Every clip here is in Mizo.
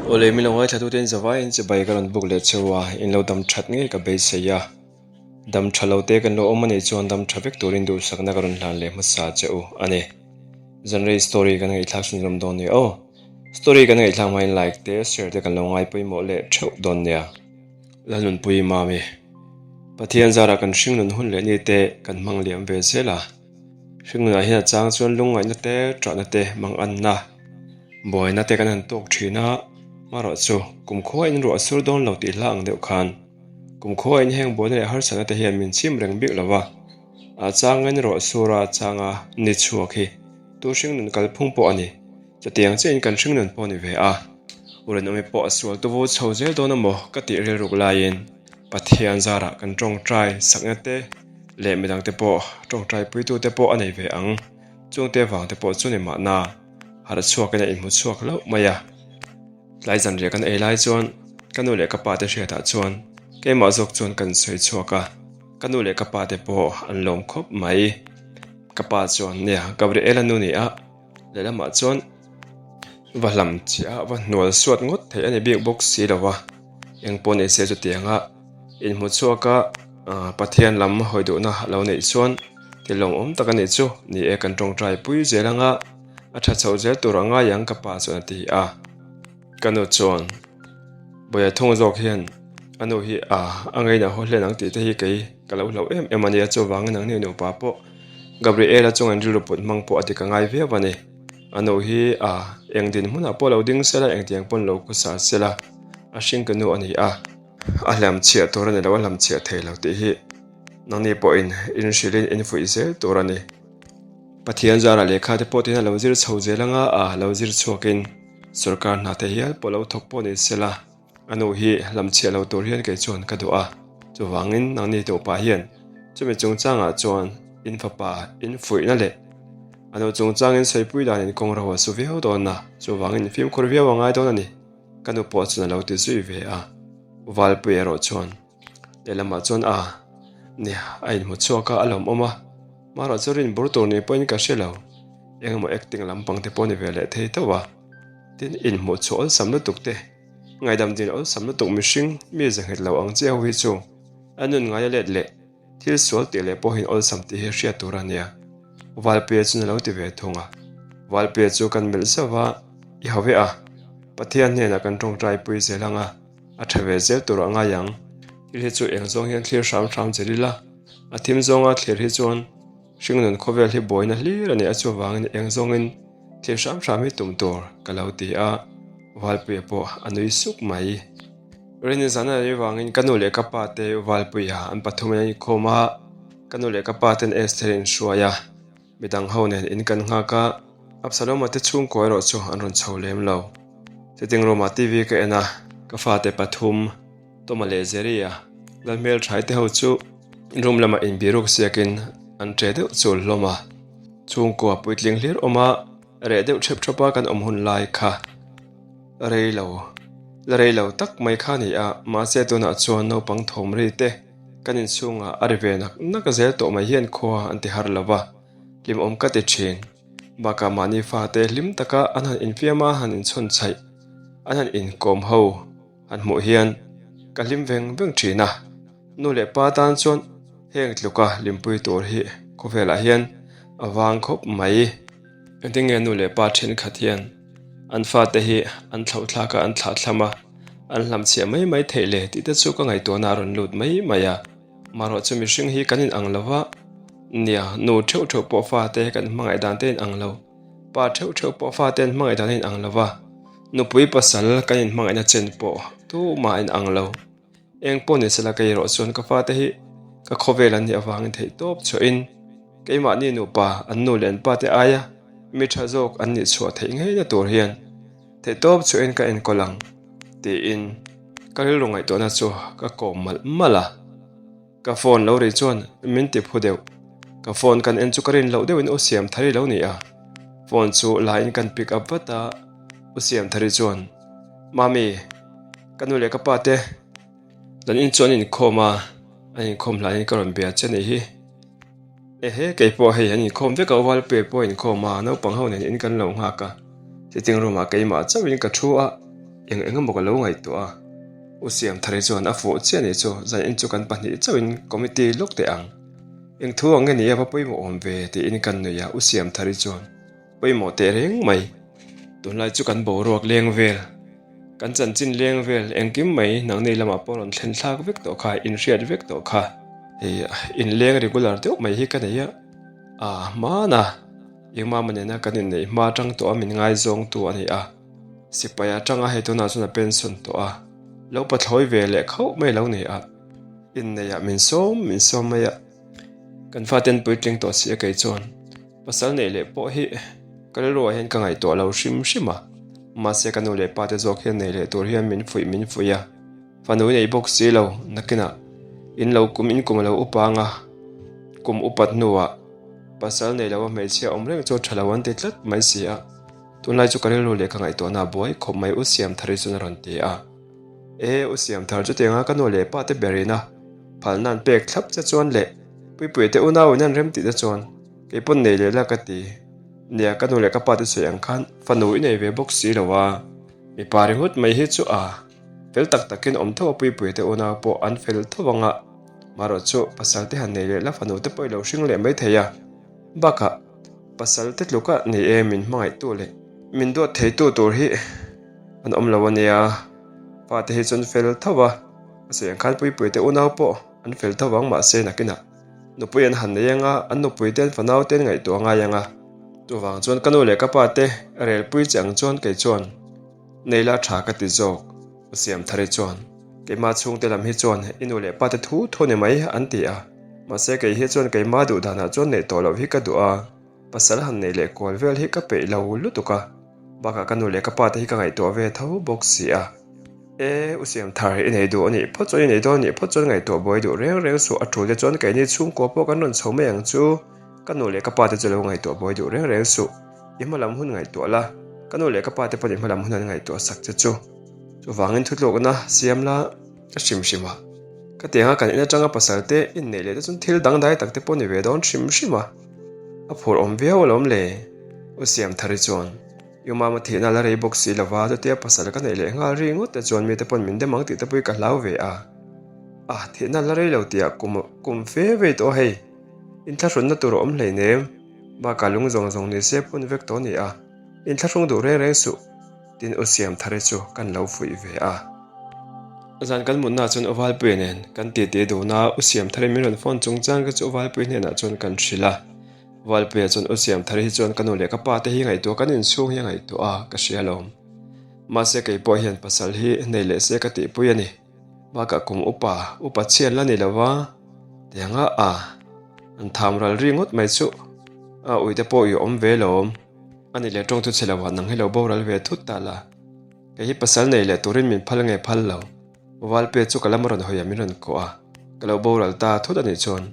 Awle min lo ngaithla tute in zavaiin chibai ka rawn buk leh cheu a, in lo dam that ngei ka beisei a. Dam tha lo te kan lo awm anih chuan dam tha vek turin duhsakna ka rawn hlan leh hmasa che u a ni. Zanrei story kan ngaihthlak chhunzawm dawn nia aw. Story kan ngaihthlak hmain like te share te kan lo ngai pawimawh leh theuh dawn nia. Lalnunpui Mami. Pathian zarah kan hringnun hun leh ni te kan hmang liam ve zel a. Hringnunah hian a chang chuan lungngaihna te, ṭahna te, manganna, buaina te kan han tawk ṭhin a, marawh chu kumkhua in ruah sur dawn lo tih hla ang deuh khan kumkhua in heng buaina leh harsatna te hian min chim reng bik lo va, a changin ruah sur a changa ni chhuak hi tu hringnun kalphung pawh a ni. Chutiang chiahin kan hringnun pawh a ni ve a, u Rinawmi pawh a sual tuvu chho zel dawn a maw ka tih rilruk laiin Pathian zarah kan tawngtai sakna te leh midangte pawh tawngtai puitute pawh a nei ve ang. Chungte vangte pawh chu ni mahna harh chhuakin a inhmu chhuak hlauh mai a. Tlai zanriah kan ei lai chuan ka nu leh ka pa te hriatah chuan keimah zawk chuan kan sawi chhuak a, ka nu leh ka pa te pawh an lawm khawp mai. Ka pa chuan, Nia, Gabriela nu ni a, lehlamah chuan va hlam chiah a, va hnual suat ngawt theih a ni bik bawk si lo va, eng pawh ni se chutianga inhmu chhuak a, Pathian lam hawi duhna a lo neih chuan thil lawmawm tak a nih chu, ni e kan tawngtai pui zel anga. A tha chhoh zel tur a ngai ang ka pa chuan a ti a. Ka nu chuan, Bawia thung zawk hian a nu hi a a ngaina haw hlen ang tih te hi kei ka lo hlauh em em a nia, chuvangin ang ni nupa pawh Gabriela chungin rilru put hmang pawh a ti ka ngai viau a ni. A nu hi a eng dinhmunah pawh lo ding sela, engtiang pawn lo khusa sela a hring ka nu a ni a, a hlamchhiah tur a ni lo, a hlamchhiah thei lo tih hi nangni pawhin inhrilhin infuih zel tur a ni. Pathian zarah lehkha te pawh tina lo zir chho zel anga a lo zir chhuakin sorkar hna te hial pawh lo thawk pawh ni sela a nu hi hlamchhiah lo tur hian kei chuan ka duh a, chuvangin nangni te upa hian chumi chungchangah chuan in fapa in fuihna leh a nu chungchangin sawipui danin kawng ro a su viau dawn a, chuvangin fimkhur viau a ngai dawn a ni ka nu pawh chuan a lo ti zui ve a, Valpui erawh chuan. Lehlamah chuan a, nia, a inhmu chhuak a, a lawmawm a. Marawh chu rin bur tur ni pawhin ka hre lo. Engemaw acting lampang te pawh ni ve leh thei tho a. Tin, inhmuh chhuah awlsam lutuk te, ngaihdam din awlsam lutuk mihring mi zahnghet lo ang chiah ho hi chu a nun ngaia let leh thil sual tih leh pawhin awlsam tih hi hriat tur a nia. Valpuia chuan a lo ti ve thung a. Valpuia chu kan melh zauh a, I hau e a, Pathian hnenah kan tawngtai pui zel ang a. A tha ve zel tur a ngai ang. Thil hi chu eng zawng hian thlir hram hram zel ila, a thim zawnga thlir hi chuan hringnun khawvel hi buaina hlir a nih a chuvangin eng zawngin thlir hram hram hi tum tur ka lo ti a, Valpuia pawh a nui suk mai. Rini zan a rei vangin ka nu leh ka pa te Valpuia an pathumin an inkhawm a, ka nu leh ka pa ten Esther in hruai a. Midang ho nen in kan nghak a, Absalom-a te chhungkaw erawh chu an rawn chho lem lo. Sitting room-ah TV ka en a, ka fate pathum, Toma leh Jerry-a, Lalhmelṭhai te ho chu room lamah inbiruk siakin an ṭe deuh chul hlawm a. Chhungkua puitling hlir awm a, reh deuh ṭhep ṭhawp a kan awm hun lai kha rei lo, la rei lo tak mai kha a ni a, mahse tunah chuan naupang thawm ri te, Kan inchhungah a ri ve nak nak zel tawh mai hian khua an ti har lo va, hlimawm ka ti thin. Bakah mahni fate hlim taka an han infiam a, han inchhawn chhaih, an han inkawm ho han hmuh hian ka hlim veng veng thin a. Nu leh pa tan chuan heng tluka hlimpui tur hi khawvelah hian a vang khawp mai. Engtin nge nu leh pa thenkhat hian an fate hi an thlauhthlak a, an thlahthlam a, an hlamchhiah mai mai theih le tih te chu ka ngaihtuahna a rawn lut mai mai a. Marawh chu mihring hi kan inang lo va, nia, nu theuh theuh pawh fate kan hmangaih dan te inang lo, pa theuh theuh pawh fate an hmangaih dan a inang lo va, nupui pasal kan inhmangaihna chen pawh tumah a inang lo. Eng pawh ni sela kei erawh chuan ka fate hi ka khawvel an nih avangin theih tawp chhuahin keimahni nupa an nu leh an pate aia mi tha zawk an nih chhuah theih ngeina tur hian theih tawp chhuahin ka enkawl ang tiin ka rilru ngaihtuahna chu ka kawm malh malh a. Ka phone lo ri chuan min ti phu deuh. Ka phone kan en chu ka rin loh deuhin U Siamthari lo ni a. Phone chu la in kan pick up vat a, U Siamthari chuan, Mami, Ka nu leh ka pa te dan in chu an inkhawm a, an inkhawm hlanin ka rawn bia che a nih hi. Ehe kei pawh hei an inkhawm vek a, Uvalpuia pawh a inkhawm a, naupang ho nen in kan lo nghak a, sitting room ah keimah chauhin ka thu a. Eng eng emaw ka lo ngaihtuah a. U Siamthari chuan a fuh chiah nih chu zan in chu kan pahnih chauhin committee lawk teh ang. Eng thu ang nge ni a va pawimawh awm ve tiin kan nuih a U Siamthari chuan pawimawh teh reng mai. Tunlai chu kan boruak leng vel, kan chanchin leng vel engkim mai nangni lamah pawh rawn thlen thlak vek tawh kha, inhriat vek tawh kha. Hei inleng regular deuh mai hi ka nei a, a hmana Engmama nena kan inneih hma atang tawh a min ngaizawngtu a ni a. Sipai atanga hei tunah chuan a pension tawh a, lo pathlawi ve leh khauh mai lo ni a, inneihah min sawm min sawm mai a, kan faten puitling tawh si a kei chuan pasal neih leh pawh hi ka rilruah hian ka ngaihtuah lo hrim hrim a, mahse ka nu leh pa te zawk hian nei leh tur hian min fuih min fuih a, fanu nei bawk si lo nakinah in lo kum in kum a lo upa anga kum upat hnuah pasal nei lo a hmeichhia awm reng chu a tha lo an ti tlat mai si a. Tunlai chu ka rilru leh ka ngaihtuahna a buai khawp mai U Siamthari chuan a rawn ti a. E, U Siamthar chutianga ka nu leh pa te berin a phalna an pek thlap che chuan leh Puipuia te unau in an rem tih te chuan kei pawn nei leh la ka ti. Nia, ka nu leh ka pa te sawi ang khan fanu i nei ve bawk si lo a, mipa ringawt mai hi chu a fel tak takin awm tho a Puipuia te unau pawh an fel tho ang a, marawh chu pasal te han nei leh la fanu te pawh i lo hring leh mai thei a, bakah Pasal te tluka ni e min hmangaihtu leh min duat theitu tur hi an awm lo a nia. Fate hi chuan fel tho a, a sawi ang khan Puipuii te unau pawh an fel tho ang mahse nakinah nupui an han nei anga an nupui te an fanau te an ngaihtuah ngai ang a. Chuvang chuan ka nu leh ka pa te relpui che ang chuan kei chuan nei la tha ka ti zawk. U Siamthari chuan, Keimah chhungte lam hi chuan i nu leh pa te thu thu ni mai an ti a, mahse kei hi chuan keimah duh danah chuan neih tawh loh hi ka duh a, pasal han neih leh kual vel hi ka peih lo lutuk a, bakah ka nu leh ka pa te hi ka ngaihtuah ve tho bawk si a. E, U Siamthar, i nei duh a nih phawt chuan i nei dawn a nih phawt chuan ngaihtuah buai duh reng reng suh, a tul te chuan keini chhungkua pawh kan rawn chho mai ang chu, ka nu leh ka pa te chu lo ngaihtuah buai duh reng reng suh. I hma lam hun ngaihtuah la, ka nu leh ka pa te pawhin i hma lam hun an ngaihtuah sak che chu. Chuvangin thutlukna siam la ka hrim hrim a. Ka tianga kan in atanga pasal te inneih leh te chuan thil dangdai tak te pawh ni ve dawn hrim hrim a. A phur awm viau alawm le. U Siamthari chuan, I mama thihna la rei bawk si lova, chutia pasal ka neih leh nghal ri ngawt te chuan mite pawn min dem ang tih te pawh hi ka hlau ve a. A, thihna la rei lo tihah kum kum fe vei tawh hei. Inthlahrunna tur a awm hleinem. Bakah lung zawng zawng ni se phun vek tawh a ni a, inthlahrung duh reng reng suh, tin U Siamthari chu kan lo fuih ve a. Zan kan mutnaah chuan U Valpuia nen kan titi dun a, U Siamthari min rawn phone chungchang te chu U Valpuia hnenah chuan kan hrilh a. U Valpuia chuan U Siamthari hi chuan ka nu leh ka pa te hi ngaihtuah kan inchhung hi a ngaihtuah a, ka hria alawm. Mahse kei pawh hian pasal hi nei leh se ka tihpui a ni. Bakah kum upa, upa chhiat la ni lo va, tianga a an tham ral ri ngawt mai chu a uite pawh i awm ve lawm. A ni leh tawng chu chhe lo ah nang hi lo boral ve thut ta la. Kei hi pasal nei leh turin min phal nge phal lo. Valpe chu ka lam a rawn hawi a min rawn kawh a, ka lo boral ta thut a nih chuan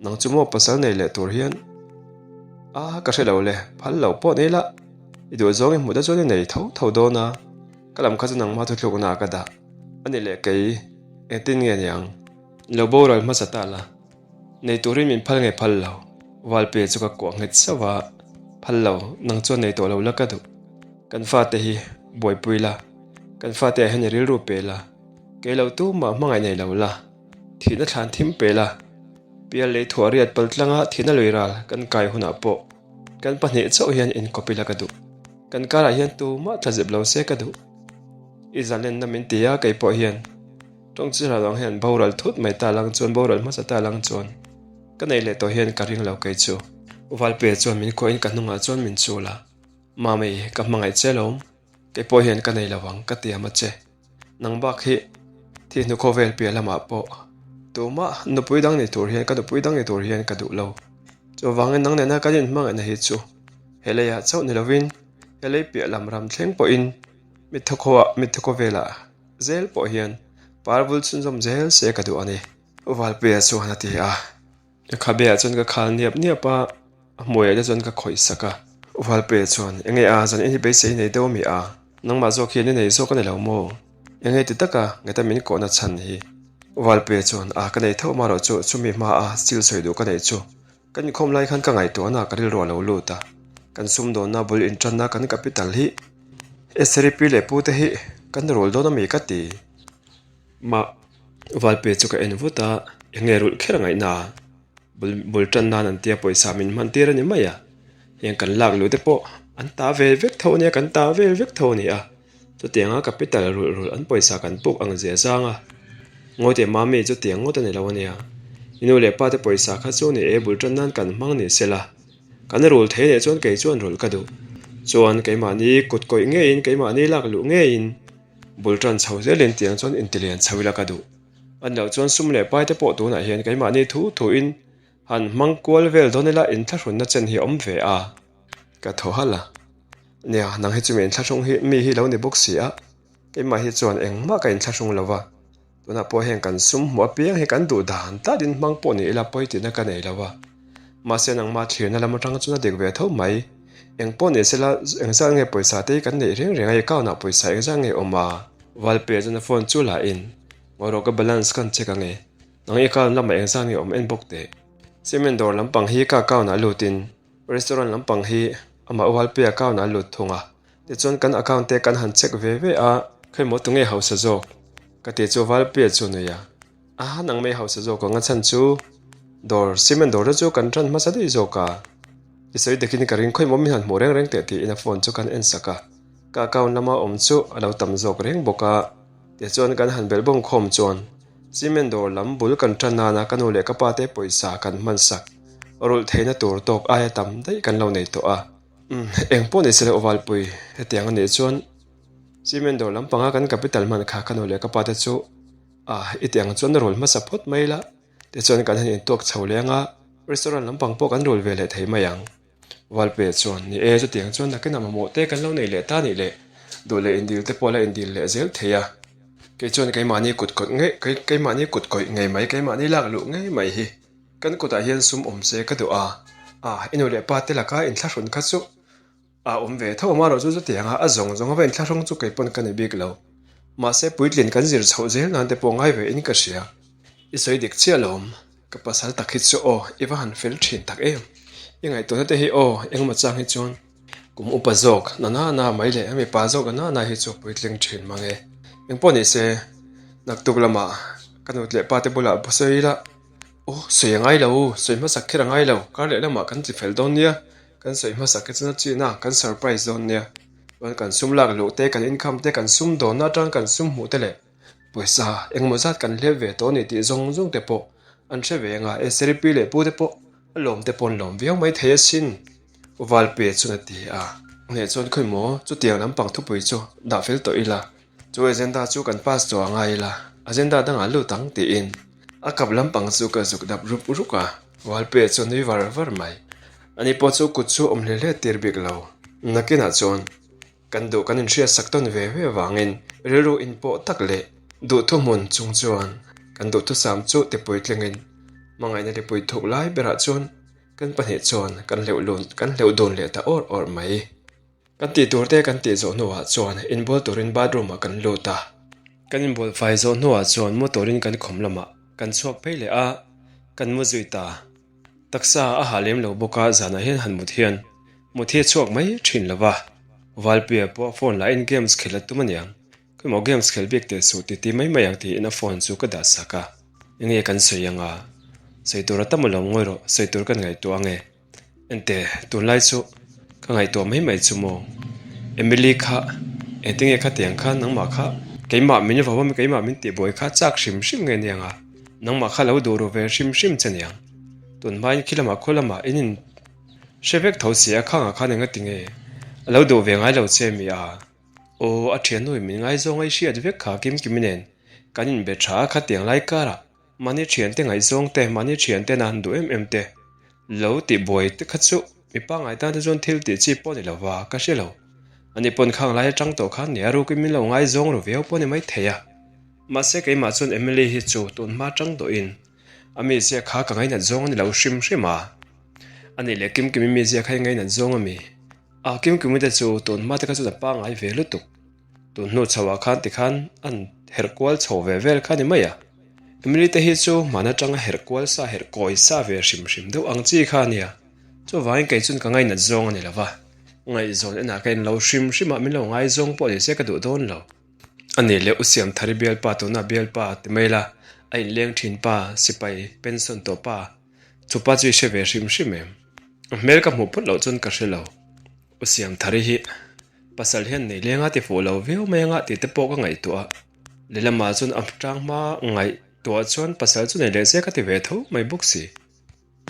nang chu maw pasal nei leh tur hian a ka hre lo le, phal lo pawh nei la, i duh zawng i hmuh te chuan i nei tho tho dawn a, ka lam kha chu nangma thuthlukna ah ka dah. A ni leh kei, engtin nge niang? Lo boral hmasa ta la, nei turin min phal nge phal lo? Valpe chu ka kuah nghet sauh a, Phal lo, nang chuan nei tawh lo la ka duh. Kan fate hi buaipui la, kan fate ah hian i rilru pe la, kei lo tumah hmangaih nei lo la, thihna thlan thim pe la, pial lei thuah riat pal tlanga thihna lui ral kan kai hunah pawh kan pahnih chauh hian inkawp ila ka duh. Kan karah hian tumah tla zep lo se ka duh. I zalenna min ti a, kei pawh hian tawng chi ral ang hian boral thut mai ta lang chuan boral hmasa ta lang chuan ka nei leh tawh hian ka ring lo kei chu. U Valpuia chuan min kuahin ka hnungah chuan min chul a, Mami, ka hmangaih che lawm, kei pawh hian ka nei lo ang ka ti am a che. Nang bak hi thi hnu khawvel piah lamah pawh tumah nupui dang ni tur hian ka nupui dang ni tur hian ka duh lo. Chuvangin nang nena kan inhmangaihna hi chu he leiah chauh ni lovin he lei piah lam ram thleng pawhin Mitthi khuaah mitthi khawvelah zel pawh hian par vul chhunzawm zel se ka duh a ni. U Valpuia chuan a ti a. Ka khabeah chuan ka khal niap niap a, a hmuaiah te chuan ka khawih sak a. U Valpuia chuan, Enge a, zan in hi beisei nei deuh a mi a? Nangmah zawk hian i nei zawk a ni lo maw? Enge ti taka ngeta min kawhna chhan hi? U Valpuia chuan, A, ka nei tho amarawh chu chumi hmaa steel sawi duh ka neih chu Kan inkhawm lai khan ka ngaihtuahna ka rilru a lo lut a, kan sumdawnna bul intanna kan capital hi Estheri pi leh pu te hi Kan rul dawn ami ka ti. Mah Valpe chu ka en vut a, enge rulh kher a ngaihna a? Bul bul tan nan an tia pawisa min hman tir a ni mai a, heng kan lak luh te pawh an ta ve vek tho a nia, kan ta vel vek tho a ni a, chutianga capital rulh rulh an pawisa kan puk ang zia zang a, ngawi teh mami chutiang ngawt a ni lo a nia, i nu leh pa te pawisa kha chu ni e bul tan nan kan hmang ni se la, kan rul thei leh chuan kei chuan rulh ka duh, chuan keimahni kut kawih ngeiin keimahni lak luh ngeiin. Bul tan chho zelin tiang chuan intilian chho ila ka duh. A ni loh chuan sum leh pai te pawh tunah hian keimahni thu thuin han hmang kual vel dawn ila inthlahrunna chen hi a awm ve a. Ka thaw halh a. Nia, nang hi chu mi inthlahrung hi mi hi lo ni bawk si a, keimah hi chuan engmah ka inthlahrung lo va. Tunah pawh heng kan sum hmuh apiang hi kan duh dan tlatin hmang pawh ni ila pawi tihna ka nei lo a. Mahse nangmah thlirna lam atang chuan a dik ve tho mai. Eng pawh ni sela engzat nge pawisa te hi kan neih reng reng a, i account ah pawisa engzat nge awm a? Valpe chuan a phone chu la in, Ngawi rawh ka balance kan check ange, nang i account lamah engzat nge awm en bawk teh. Cement dawr lampang hi ka account ah lut in, restaurant lampang hi amah Valpe account ah lut thung a. Tichuan kan account te kan han check ve ve a, Khawimaw tunge hausa zawk? Ka ti chu Valpe chu nui a. A nang mai hausa zawk ang a chhan chu dawr cement dawr te chu kan tan hmasa daih zawk a, i sawi takin ka ring khawimaw min han hmuh reng reng teh tiin a phone chu kan en sak a, ka account lama awm chu a lo tam zawk reng bawk a, tichuan kan han belh bawm khawm chuan cement dawr lam bul kan tan nana ka nu leh ka pa te pawisa kan hman sak rulh theihna tur tawk aia tam daih kan lo nei tawh a, umm eng pawh ni se le Uvalpui hetiang a nih chuan cement dawr lampanga kan capital hman kha ka nu leh ka pa te chu. Ah, i tih ang chuan rul hmasa phawt mai la, tichuan kan han intuak chho leng a, restaurant lampang pawh kan rul ve leh thei mai ang. Valpe chuan, Ni e, chutiang chuan nakinah mamawh te kan lo nei leh ta nih leh, duh leh indil te pawh la indil leh zel thei a. Kei chuan keimahni kut kawt ngei, keimahni kut kawih ngei mai, keimahni lak luh ngei mai hi kan kutah hian sum awm se ka duh a, ah, i nu leh pa te laka inthlahrun kha chu A awm ve tho amarawh chu chutiang a, a zawng zawng ava inthlahrung chu kei pawn ka ni bik lo. Mahse puitlin kan zir chhoh zel nan te pawh ngai ve in ka hria. I sawi dik chiah lawm, ka pasal tak hi chu aw, i va han fel thin tak em. I ngaihtuahna te hi aw, engemaw chang hi chuan kum upa zawk na na na mai leh a mipa zawk na na na hi chu puitling thin mang e. Engpawh ni se, naktuk lamah ka nut leh pa te bulah sawi ila, aw sawi a ngai lo, sawi hmasak kher a ngai lo, kar leh lamah kan ti fel dawn nia. Kan sawi hmasak hi chuan a china kan surprise dawn nia. Chuan kan sum lak luh te, kan income te, kan sum dawnna atang kan sum hmuh te leh pawisa engemaw zat kan hlep ve tawh a ni tih zawng zawng te pawh an hre ve ang a. Eseri pi leh pu te pawh a lawm te pawh an lawm viau mai thei asin. U Valpe chuan a ti a. Hneh chuan khawi maw chutiang lampang thupui chu dah fel tawh ila. Chu agenda chu kan pass tawh a ngai ila, agenda dangah lut ang tiin a kap lampang chu ka zuk dap rup ruk a, Valpe chu a nui var var mai. Ani pawh chu kut chu awm hle hle tir bik lo. Nakinah chuan kan duh kan inhriat sak tawn ve ve avangin rilru inpawh tak leh duhthuhmun chung chuan kan duhthusam chu tipuitlingin hmangaihna lipui thuk lai berah chuan kan pahnih chuan kan hleuh kan hleuh dun leh ta awr awr mai. Kan tih tur te kan tih zawh hnuah chuan inbual turin bathroom ah kan lut a. Kan inbual fai zawh hnuah chuan mu turin kan khawm lamah kan chhuak phei leh a, kan mu zui ta. Taksa a hah lem lo bawk a, zanah hian han mut hian mut hi a chhuak mai thin lo va. Valpuia pawh phone lah in games khel a tum aniang, Khawimaw games khel bik teh suh ti ti mai mai ang tiin a phone chu ka dah sak a. Enge kan sawi anga? Sawi tur a tam alawm ngawi rawh, sawi tur kan ngaihtuah ange. Ente, tunlai chu ka ngaihtuah mai mai chu maw? Emily kha engtinge khatiang kha nangmah kha keimah min vo a keimah min tihbuai kha chak hrim hrim nge niang a, nangmah kha lo duh ru ve hrim hrim che niang. Tun hmain khi lamah khaw lamah in in hre vek tho si a khangah khan engati nge a lo duh ve ngai lo che mi a? Aw, a thiannu in min ngaizawng a i hriat vek kha Kimkimi nen kan inbe tha a khatiang lai karah Mahni thiante ngaihzawng te, mahni thiante na han duh em em te, lo tih buai te kha chu mi pangngai tan te chuan thil tih chi pawh ni lo va, ka hre lo. Ani pawn khang lai atang tawh khan nia rukin min lo ngaizawng ru viau pawh ni mai thei a. Mahse keimah chuan Emily hi chu tun hma tang tawhin a mizia kha ka ngainat zawng a ni lo hrim hrim a. Ani leh Kimkimi mizia kha i ngainat zawng a mi? A, Kimkimi te chu tun hma te kha chuan a pangngai ve lutuk. Tun hnu chho ah khan tikhan an herh kual chho ve vel kha ni mai a. Emily te hi chu hman atanga herh kual sa herh kawi sa ve hrim hrim deuh ang chi kha a nia. Chuvangin kei chuan ka ngainat zawng a ni lo va. Ngaihzawn enah ka inlo hrim hrim a, min lo ngaizawng pawh ni se ka duh dawn lo. A nih leh U Siamthari bialpa tuna bialpa ti mai la, a inleng thin pa, sipai pension tawh pa, chu pa chu i hre ve hrim hrim em? A hmel ka hmuh phawt loh chuan ka hre lo. U Siamthari hi pasal hian nei lenga ti fuh lo viau mai anga tih te pawh ka ngaihtuah a, lehlamah chuan a tang hma ngaihtuah chuan pasal chu nei leh se ka ti ve tho mai bawk si.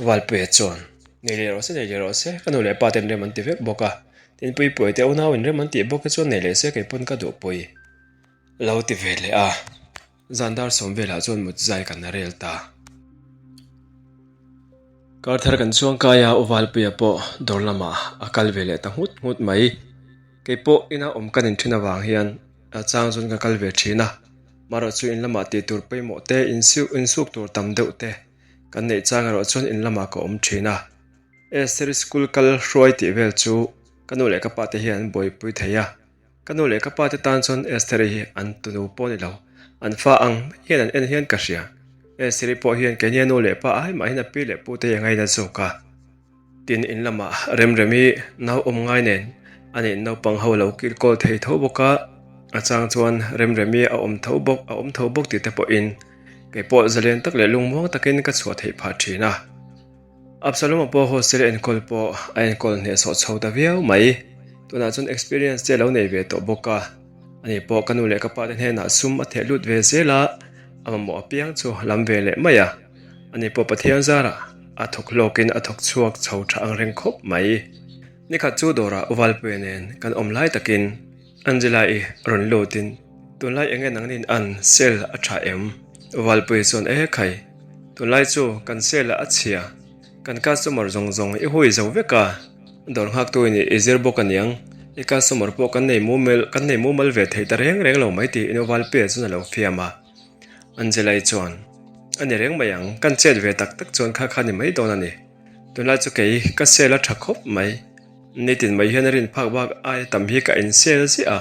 Valpuia chuan, Nei leh rawh se, nei leh rawh se, ka nu leh pa ten rem an ti vek bawk a, tin Puipuia te unau in rem an tih bawk hi chuan nei leh se kei pawn ka duh pui lo ti ve leh a. Zan dar sawm velah chuan mut zai kan rel ta. Kar thar kan chuang kai a, U Valpuia pawh dawr lamah a kal ve leh ta nghut nghut mai. Kei pawh ina awm kan inthin avang hian a chang chuan ka kal ve thin a, marawh chu in lamah tih tur pawimawh te, insuk tur tam deuh te, Kan neih chang erawh chuan in lamah ka awm thin a, Esther-i school kal hruai tih vel chu ka nu leh ka pa te hian an buaipui thei a, ka nu leh ka pa te tan chuan Esther-i hi an tunu pawh ni lo, an fa ang mai hian an en hian ka hria. Esther-i pawh hian keini a nu leh pa ai mahin a pi leh pu te hi a ngaina zawk a. Tin, in lamah Remremi nau awm ngai nen a nih naupang ho lo kil kawl thei tho bawk a, a chang chuan Remremi a awm tho bawk a awm tho bawk tih te pawhin kei pawh zalen tak leh lungmuang takin ka chhuah theih phah thin a. Absalom-a pawh hostel enkawl pawh a enkawl hnehsawh chho ta viau mai. Tunah chuan experience te a lo nei ve tawh bawk a. Ani pawh ka nu leh ka pa te hnenah sum a theh lut ve zel a, a mamawh apiang chu lam ve leh mai a. Ani pawh Pathian zarah a thawk hlawkin a thawk chhuak chho tha ang reng khawp mai. Nikhat chu dawrah Uvalpuia nen kan awm lai takin Angela-i rawn lutin, Tunlai eng nge nangnin an sel a tha em? Uvalpuia chuan, E khai, tunlai chu kan sel a chhia, kan customer zawng zawng i hui zo vek a, dawr nghaktu i nih i zir bawk aniang, i customer pawh kan nei mumal kan nei mumal ve thei ta reng reng lo mai tiin Uvalpuia chuan a lo fiam a. Angela-i chuan, A ni reng mai ang, kan chet ve tak tak chuan kha kha ni mai dawn a ni. Tunlai chu kei ka sel a tha khawp mai. Nitin mai hian a rin phak bak aia tam hi ka in sel ziah a,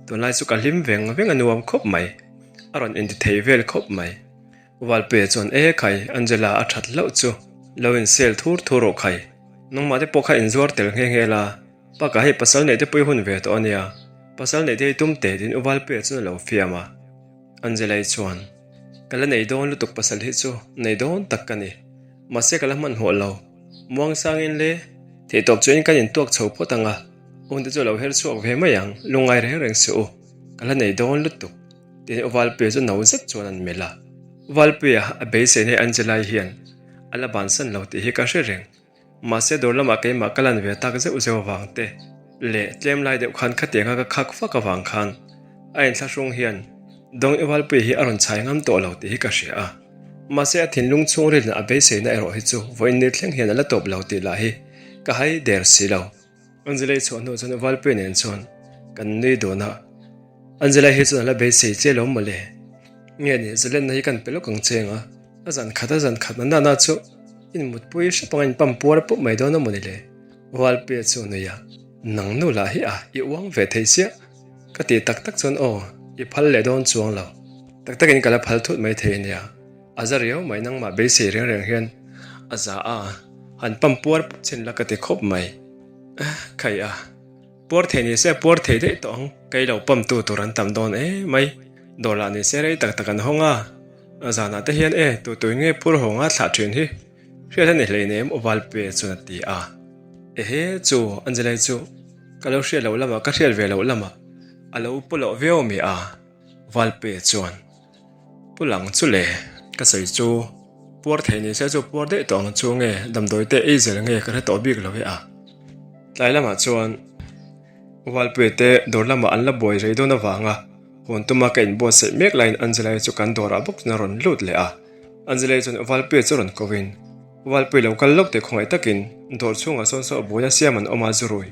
tunlai chu ka hlim veng veng a nuam khawp mai. A rawn inti thei vel khawp mai. Valpuia chuan, E khai, Angela a that hlauh chu lo in sel thur thur rawh khai. Nangmah te pawh kha inzuar tel nghe nghe la, bakah hei pasal neih te pawh i hun ve tawh a nia. Pasal neih te hi tum teh tiin U Valpuia chuan a lo fiam a. Angelai chuan, Ka la nei dawn lutuk pasal hi chu nei dawn tak ka ni. Mahse ka la hmanhmawh lo. Muangsangin le, theihtawp chuan kan intuak chho phawt ang a, hun te chu a lo her chhuak ve mai ang, lungngai reng reng suh u, ka la nei dawn lutuk. Tiin U Valpuia chu no zet chuan an melh a. U Valpuia a beisei nei Angelai hian a la bansan lo tih hi ka hre reng. Mahse dawr lamah keimah ka lan ve tak zeuh zeuh avang te leh tlem lai deuh khan khatianga ka khak fak avang khan a inthlahrung hian Dawng Ivalpui hi a rawn chhai ngam tawh lo tih hi ka hria a. Mahse a thinlung chhungrilna a beiseina erawh hi chu vawiin ni thleng hian a la tawp lo tih lah hi ka hai der si lo. Angelai chhuah hnu chuan Valpuia nen chuan kan nui dun a, Angelai hi chuan a la beisei che lo mawle. Nge ni, zalenna hi kan pe lawk ang che ang a, a zan khat a zan khat na nana chu in mutpui hrep anga in pam puar pawp mai dawn a mawni le? Valpuia chu a nui a, Nang nu lah hi a, i uang ve thei chiah. Ka tih tak tak chuan aw, i phal leh dawn chuang lo. Tak takin ka la phal thut mai thei ania. A za riau mai nangmah beisei reng reng hian a za a, han pam puar chin la ka ti khawp mai. Khai a, puar thei ni se puar thei daih tawh ang, kei lo pam tu tur an tam dawn e mai, dawr lah ni se rei tak tak an hawng a, zanah te hian e tu tuin nge phur haw nga thlah thin hi hriat a ni hleinem aw Valpe chuan a ti a, ehe chu Angelai chu ka lo hriat loh lamah ka hriat ve loh lamah a lo pawlawh viau ami a, Valpe chuan. Pu lang chu le, ka sawi chu puar thei ni se chu puar daih tawh ang chu nge damdawi te ei zel nge ka hre tawh bik lo e a. Tlai lamah chuan Valpuia te dawr lamah an la buai rei dawn avanga hawn tuma ka inbuatsaih mek laiin Angelai chu kan dawrah bawk chuan a rawn lut leh a. Angelai chuan Valpuia chu rawn ko in, Valpui lo kal lawk teh khawngaih takin dawr chhungah sawn saw buaina siam an awm a zu rui.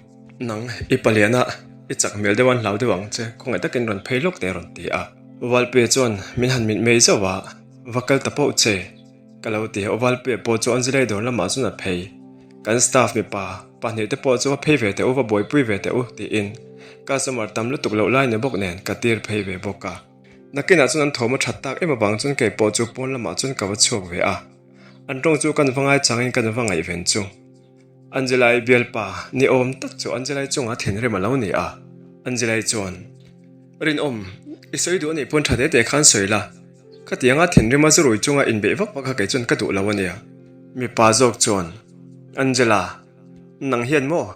Nang, i paliana i chak hmel deuh an hlau deuh ang che, khawngaih takin rawn phei lawk teh a rawn ti a. Valpuia chuan min han mit mei zauh a, va kal ta pauh che, ka lo ti a. Valpuia pawh chu Angelai dawr lamah chuan a phei. Kan staff mipa pahnih te pawh chu va phei ve teh u, va buaipui ve teh u tiin customer tam lutuk loh lai ni bawk nen ka tir phei ve bawk a. Nakinah chuan an thawm a that tak em avang chuan kei pawh chu pawn lamah chuan ka va chhuak ve a. An tawng chu kan va ngaichangin kan va ngaihven chu. Angelai bialpa ni awm tak chu Angelai chungah thinrim a lo ni a, Angelai chuan. Rinawm, i sawi duh a nih pawn tha te te khan sawi la, khatianga thinrima zu rui chunga inbeih vak vak kha kei chuan ka duh lo a nia. Mipa zawk chuan, Angela, nang hian maw?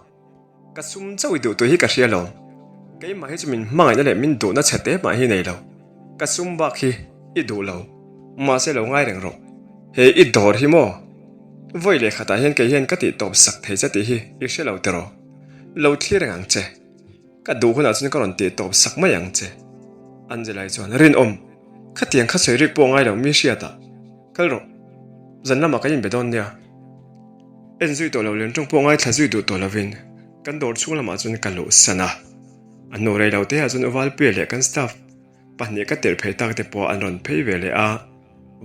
Ka sum chauh i duh tih hi ka hria lo. Keimah hi chu min hmangaihna leh min duhna chhe te mah hi nei lo. Ka sum bak hi i duh lo. Mahse lo ngai reng rawh. He i dawr hi maw? Vawi leh khatah hian kei hian ka tih tawp sak thei che tih hi i hre lo tiraw? Lo thlir reng ang che. Ka duh hunah chuan ka rawn tih tawp sak mai ang che. Angela-i chuan, Rinawm, khatiang kha sawi rik pawh ngai lo mi hriatah. Kal rawh. Zan lamah kan inbe dawn nia. En zui tawh lo leh tawng pawh ngaithla zui duh tawh lovin kan dawr chhung lamah chuan ka luh san a. A hnu rei lo te ah chuan Valpuia leh kan staff pahnih ka tirh phei tak te pawh an rawn phei ve leh a.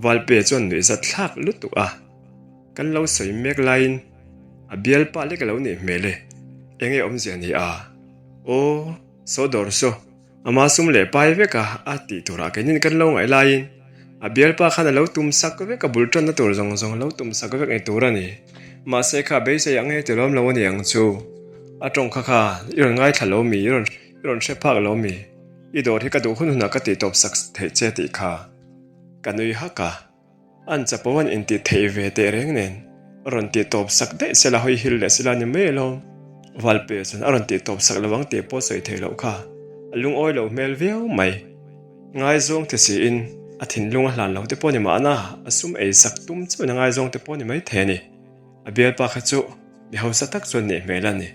Valpuia chuan nuih zat thlak lutuk a. Kan lo sawi mek laiin a bialpa lek a lo nih hmel e. Enge awmzia ni a? Aw, saw dawr saw. Ama sum leh pai vek a, a tih turah keinin kan lo ngaih laiin a bialpa khan a lo tum sak vek a, bul tanna tur zawng zawng a lo tum sak vek ni tur a ni. Mahse kha beisei ang nge ti lawm lo a ni ang chu. A tawng kha kha i rawn ngaithla lo mi, i rawn i rawn hre phak lo mi, i dawr hi ka duh hun hunah ka tih tawp sak theih che tih kha ka nui hak a. An chapo an intih theih ve teh reng nen a rawn tih tawp sak daih sela hawi hil leh sela ni mai alawm. Valpe chuan a rawn tih tawp sak lo ang tih pawh sawi theih loh kha a lungawi loh hmel viau mai. Ngaizawng ti siin a thinlung a hlan lo te pawh ni mahna a sum ei sak tum chauhin a ngaizawng te pawh ni mai thei a ni. A bialpa kha chu mi hausa tak chuan nih hmel a ni.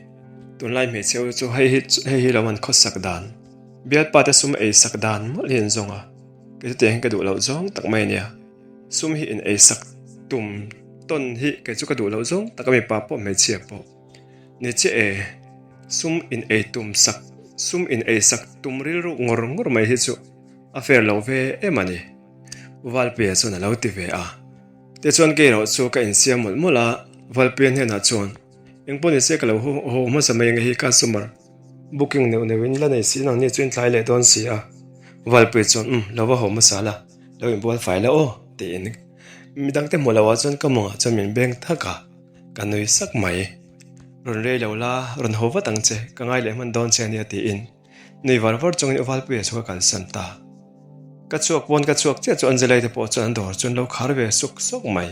Tunlai hmeichhe ho chu hei hi hei hi lo an khawsak dan bialpa te sum ei sak dan mawlh hi an zawng a. Kei chu tiang hian ka duh loh zawng tak mai a nia. Sum hi in ei sak tum tawn hi kei chu ka duh loh zawng tak a mipa pawh hmeichhia pawh ni chiah e. Sum in ei tum sak sum in ei sak tum rilru ngawr ngawr mai hi chu a fair lo ve em a ni. Valpuia chuan a lo ti ve a. Tichuan kei erawh chu ka insiam mawlh mawlh a, Valpuia hnenah chuan engpawh nise ka lo haw hmasa mai ange hi customer Booking neuh neuh in la nei si nang ni chu in tlai leh dawn si a. Valpui chuan umm lo va haw hmasa la, lo inbual fai la aw tiin midangte hmu lo ah chuan ka mawngah chuan min beng thak a, ka nui sak mai. Rawn rei lo la, rawn haw vat ang che, ka ngai leh hman dawn che ania tiin nui var var chungin Valpuia chu ka kalsan ta. Ka chhuak pawn ka chhuak chiah chu Angelai te pawh chuan an dawr chu an lo khar ve suk suk mai.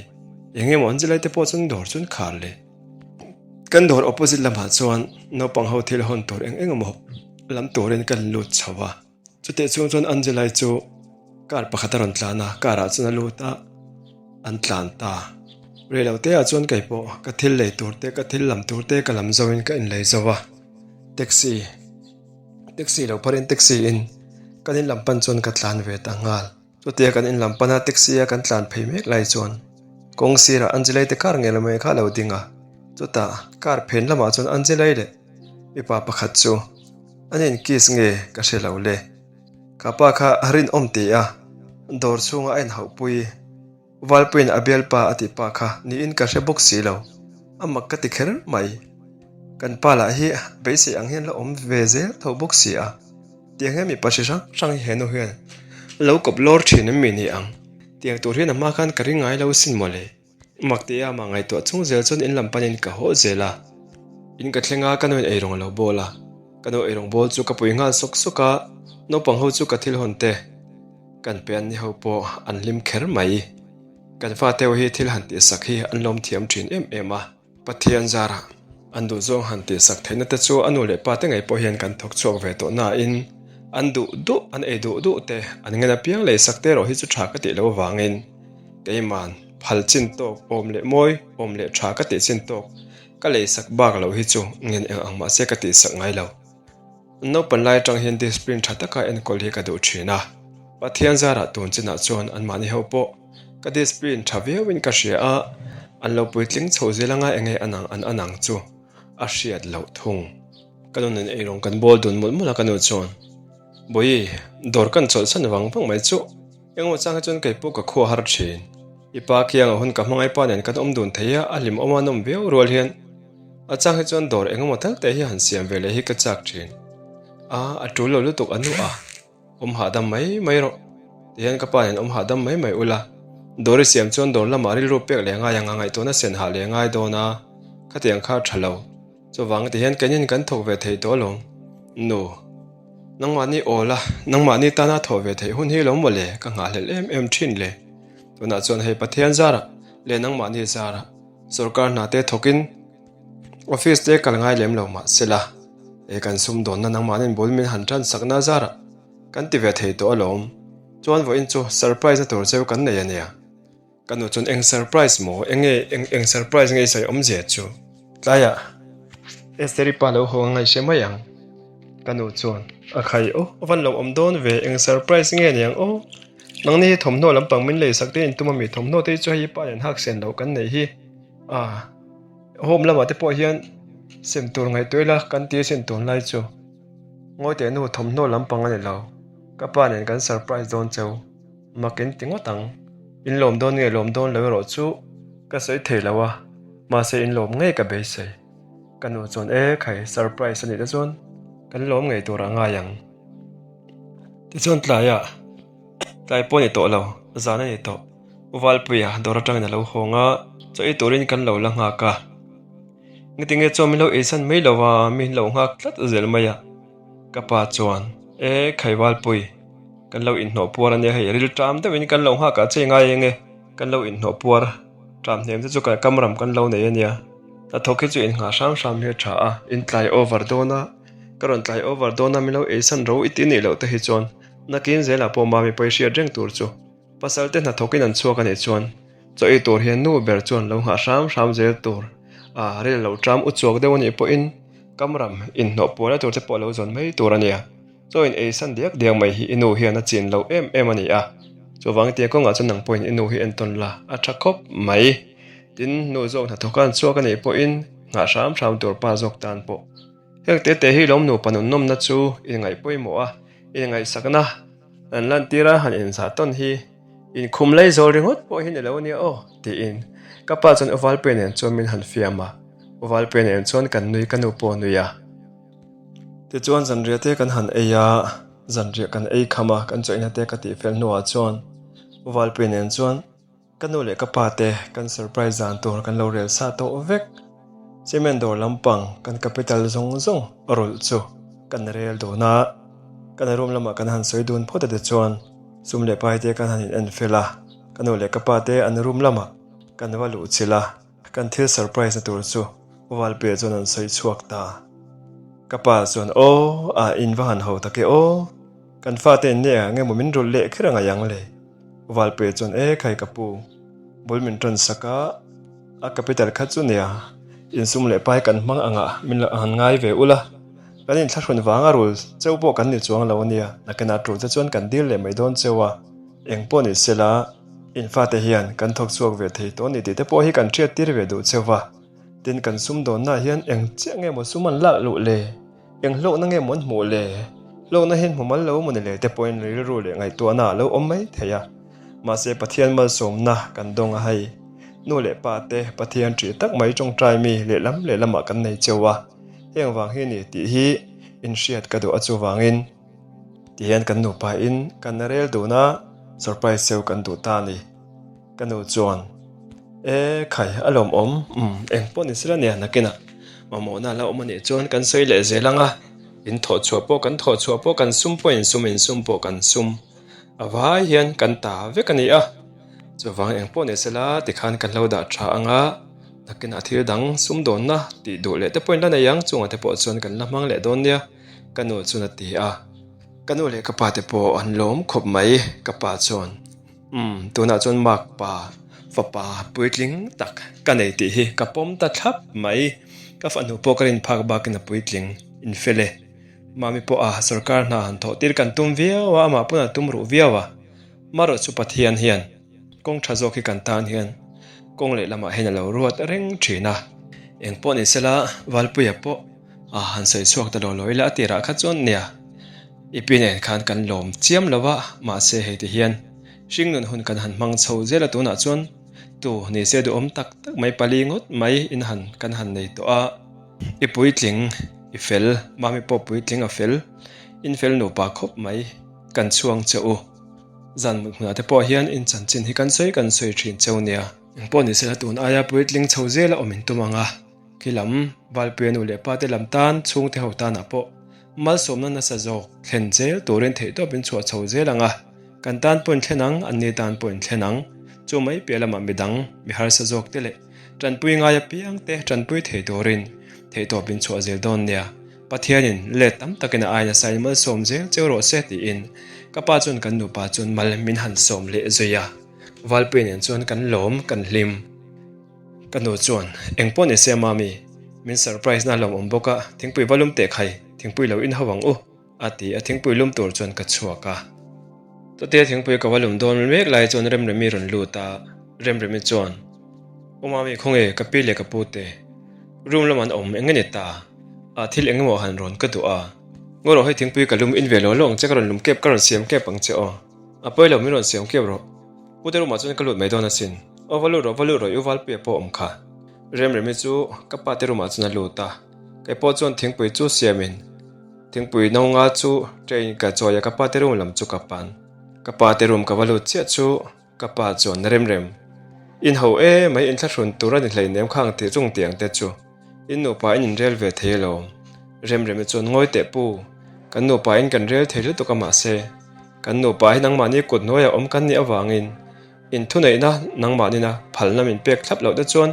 Eng emaw Angelai te pawh chuan dawr chu an khar leh. Kan dawr opposite lamah chuan naupang ho thil hawn tur eng eng emaw lam turin kan lut chho a, chutih chhung chuan Angelai chu car pakhat a rawn tlan a, car ah chuan a lut a, an tlan ta. Rei lo te ah chuan kei pawh ka thil lei tur te ka thil lam tur te ka lam zo in ka inlei zo a, taxi taxi lo pharin taxi in kan in lam pan chuan ka tlan ve ta nghal. Chutia kan in lam pana taxi a kan tlan phei mek lai chuan kawng sirah Angelai te car ngei mai kha a lo ding a, chutah car phen lamah chuan Angelai leh mipa pakhat chu an in kiss nge ka hre lo le, ka pa kha a rinawm ti a, dawr chhunga a inhauhpui. Valpuiin a bialpa a tih pa kha niin ka hre bawk si lo, a mak ka ti kher mai. Kan pa lah hi beisei ang hian la awm ve zel tho bawk si a, tiang hian mipa hri hrang hrang hi henu hian lo kawp lawr thin em mi ni ang? Tiang tur hian a hma khan ka ring ngai lo sin mawle. Mak ti a mah ngaihtuah chung zel chuan in lam panin ka haw zel a, in ka thleng a ka nuin eirawng a lo bawl a, ka nu eirawng bawl chu ka pui nghal sawk sawk a, naupang ho chu ka thil hawn te. Kan pe an ni ho pawh an hlim kher mai. Kan fate ho hi thil han tihsak hi an lawm thiam thin em em a. Pathian zarah an duhzawng han tihsak theihna te chu a nu leh pa te ngei pawh hian kan thawk chhuak ve tawh nain an duh duh, an ei duh duh te, an ngen apiang leisak te erawh hi chu tha ka tih loh avangin keiman phal chin tawk awm leh mawi, awm leh tha ka tih chin tawk ka leisak bak loh hi chu ngen eng ang mahse ka tihsak ngai lo. Naupan lai atang hian discipline tha taka enkawl hi ka duh thin a, Pathian zarah tun chinah chuan anmahni ho pawh ka discipline tha viauin ka hria a, an lo puitling chho zel anga enge an ang an an ang chu a hriat loh thung. Ka nu nen eirawng kan bawl dun mawlh mawlh a ka nu chuan, Bawihi, dawr kan chawlhsan vang vang mai chu engemaw chang hi chuan kei pawh ka khua har thin. I pa kianga hun ka hmangaih pa nen kan awm dun thei a, a hlimawm a nawm viau rual hian A chang hi chuan dawr eng emaw tal te hi han siam ve leh hi ka chak thin. A, a tul lo lutuk a nu a, awm hahdam mai mai rawh. Tihian ka pa nen awm hahdam mai mai ula. Dawr i siam chuan dawr lamah rilru pek leh ngai ang a, ngaihtuahna sen hah leh ngai dawn a, khatiang kha a tha lo. Chuvang tihian keinin kan thawk ve thei tawh alawm. Nu. Nangmahni awl a, nangmahni tana thawh ve theih hun hi lo maw le? Ka nghahhlelh em em thin le. Tunah chuan hei Pathian zarah leh nangmahni zarah sorkar hna te thawkin office te kal ngai lem lo mah sela, he kan sumdawnna nangmahni'n bul min han tan sakna zarah kan ti ve thei tawh alawm. Chuan vawiin chu surprise na tur cheu kan nei a nia. Ka nu chuan eng surprise maw? Enge eng eng surprise nge i sawi awmzia chu? Tlaiah Estheri pa lo haw a ngaihse mai ang. Ka nu chuan a khai aw a van lo awm dawn ve eng surprise nge niang aw? Nangni hi thawmhnaw lampang min lei sak te in tum ami thawmhnaw te hi chu hei i pa nen hak sen loh kan nei hi a home lamah te pawh hian sem tur ngaihtuah ila kan ti asin tunlai chu. Ngawi teh nu thawmhnaw lampang a ni lo ka pa nen kan surprise dawn cheu. Mak in ti ngawt ang. In lawm dawn nge lawm dawn lo erawh chu ka sawi thei lo a, mahse in lawm ngei ka beisei. Ka nu chuan e khai surprise a nih te chuan kan lawm ngei tur a ngai ang. Tichuan tlaiah tlai pawh a ni tawh lo, zan a ni tawh. U Valpuia dawr atangin a lo hawng a, chaw ei turin kan lo la nghak a. Ngetinge chuan min lo eisan mai lo a, min lo nghak tlat zel mai a. Ka pa chuan, E, Khaivalpui, kan lo inhnawh puar a nia hei, ril ṭam deuhin kan lo nghak ah che ngai eng e, kan lo inhnawh puar ṭam hnem te chu kan kam ram kan lo nei a nia, hnathawk hi chu innghah hram hram hi a ṭha a, in tlai over dawn a, ka rawn tlai over dawn a, min lo eisan ro i ti nih loh te hi chuan nakin zelah pawh mami pawi hriat reng tur chu. Pasal te hnathawkin an chhuak a nih chuan chaw ei tur hian nu ber chuan lo nghah hram hram zel tur a rel lo ṭam u chuak deuh a nih pawhin kamram inhnawh pualna tur te pawh lo zawn mai tur a nia. Chaw in ei san diak diak mai hi i nu hian a chin lo em em a ni a, chuvang tia kawngah chuan nang pawhin i nu hi entawn la a ṭha khawp mai. Tin, nu zawk hnathawka an chhuak a nih pawhin nghah hram hram tur pa zawk tan pawh. Heng te te hi lawm nupa nunnawmna chu inngaih pawimawh a, inngaihsakna an lantir a han inzah tawn hi inkhum lei zawl ringawt pawh hi ni lo ania aw tiin ka pa chuan U Valpuia nen chuan min han fiam a, U Valpuia nen chuan kan nui ka nu pawh a nui a. Tichuan zanriah te kan han ei a, zanriah kan ei kham a, kan chawihna te ka tihfel hnuah chuan U Valpuia nen chuan Ka nu leh ka pa te kan surprise zan tur kan lo rel sa tawh vek. Cement dawr lampang kan capital zawng zawng a rawlh chu kan rel dawn a. Kan room lamah kan han sawi dun phawt a tichuan sum leh pai te kan han in en fel a. Ka nu leh ka pa te an room lamah kan va luh chilh a. Kan thil surprise na tur chu Valpuia chuan an sawi chhuak ta. Ka pa chuan aw a in va han ho tak e aw. Kan fate in nia nge maw min rawlh leh kher a ngaih ang le. Valpuia chuan e khai ka pu, bul min tawn sak a, a capital kha chu nia, insum leh pai kan hmang angah min lo han ngai ve ula, kan inthlahrun vanga rul cheu pawh kan ni chuang lo ania, nakinah tul te chuan kan dil leh mai dawn cheu a, eng pawh ni sela, in fate hian kan thawk chhuak ve thei tawh ni tih te pawh hi kan hriat tir ve duh cheu va, tin kan sumdawnnaah hian eng chiah nge maw sum an lak luh le? Eng hlawkna nge maw an hmuh le? Hlawkna hian hmu mal lo maw ni le te pawhin rilru leh ngaihtuahna a lo awm mai thei a. Mahse Pathian malsawmna kan dawng a hei. Nu leh pa te Pathian ṭih tak mai ṭawngṭai mi lehlam lehlamah kan nei cheu a. Heng vang hi ni tih hi inhriat ka duh a chuvangin tihian kan nupa in kan rel dun a, surprise cheu kan duh ta a ni. Ka nu chuan, E khai, a lawmawm, umm, eng pawh ni sela nia nakinah mamawhna a la awm a nih chuan kan sawi leh zel ang a, in thawh chhuah pawh kan thawh chhuah pawh kan sum pawh in sum in sum pawh kan sum a vai hian kan ta vek a ni a, chuvang eng pawh ni sela tikhan kan lo dah tha ang a, nakinah thil dang sumdawnna tih duh leh te pawh in la nei ang, chungah te pawh chuan kan la hmang leh dawn nia, ka nu chuan a ti a, ka nu leh ka pa te pawh an lawm khawp mai, ka pa chuan. Umm, tunah chuan Mark pa fapa puitling tak ka nei tih hi ka pawm ta thlap mai. Ka fahnu pawh ka rin phak bakin a puitling in fel e. Mami pawh a sorkar hna han thawh tir kan tum viau a, amah pawn a tum ruh viau a. Marawh chu Pathian hian kawng tha zawk hi kan tan hian kawng lehlamah hian a lo ruat reng thin a. Eng pawh ni sela Valpuia pawh a han sawi chhuak ta lo lo ila a tirah kha chuan nia. I pi nen khan kan lawm chiam lo a, mahse hei ti hian hringnun hun kan han hmang chho zel a tunah chuan tu ni se duhawm tak tak mai pali ngawt mai in han kan han nei tawh a, i puitling i fel, mami pawh puitling a fel, in fel nupa khawp mai kan chhuang che u. Zan mut hmunah te pawh hian in chanchin hi kan sawi kan sawi thin cheu nia. Engpawh ni sela tun aia puitling chho zel a awm in tum ang a. Khi lam Valpuia nu leh pa te lam tan chhungte ho tanah pawh. Malsawmna nasa zawk thlen zel turin theihtawp in chhuah chho zel ang a, kan tan pawh in thlen ang, anni tan pawh in thlen ang. Chu mai piah lamah midang, mi harsa zawk te leh tanpui ngai apiang te tanpui thei turin theihtawp in chhuah zel dawn nia. Pathianin let tam takin a ai nasa in malsawm zel cheu rawh se tiin ka pa chuan kan nupa chuan mal min han sawm leh zui a, Valpui nen chuan kan lawm kan hlim. Ka nu chuan, Eng pawh ni se Mami, min surprise na lawmawm bawk a, thingpui va lum teh khai, thingpui lo in ho ang u, a ti a, thingpui lum tur chuan ka chhuak a. Chutia thingpui ka va lum dawn mek lai chuan Remremi rawn lut a, Remremi chuan, U Mami khawnge ka pi leh ka pu te, room lamah an awm eng nge ni ta? Ah thil eng emaw han rawn ka duh a, ngaw rawh hei thingpui ka lum in ve lo lo ang che ka rawn lum kep ka rawn siam kep ang che aw, a pawi lo min rawn siam kep rawh. Pu te room-ah chuan ka lut mai dawn asin. Aw va lut rawh, va lut rawh i u Valpuia pawh awm kha. Remremi chu ka pa te room-ah chuan a lut a, kei pawh chuan thingpui chu siamin thingpui no nga chu train ka chawi a ka pa te room lam chu ka pan. Ka pa te room ka va lut chiah chu ka pa chuan Remrem, in ho e mai inthlahrun tur a ni hleinem khang tih chung tiang te chu. In nupa in inrel ve thei alawm. Remremi chuan ngawi teh pu, kan nupa in kan rel thei lutuk a mahse, kan nupa hi nangmahni kut hnuaiah awm kan nih avangin in thuneihna nangmahnina phalna min pek thlap loh te chuan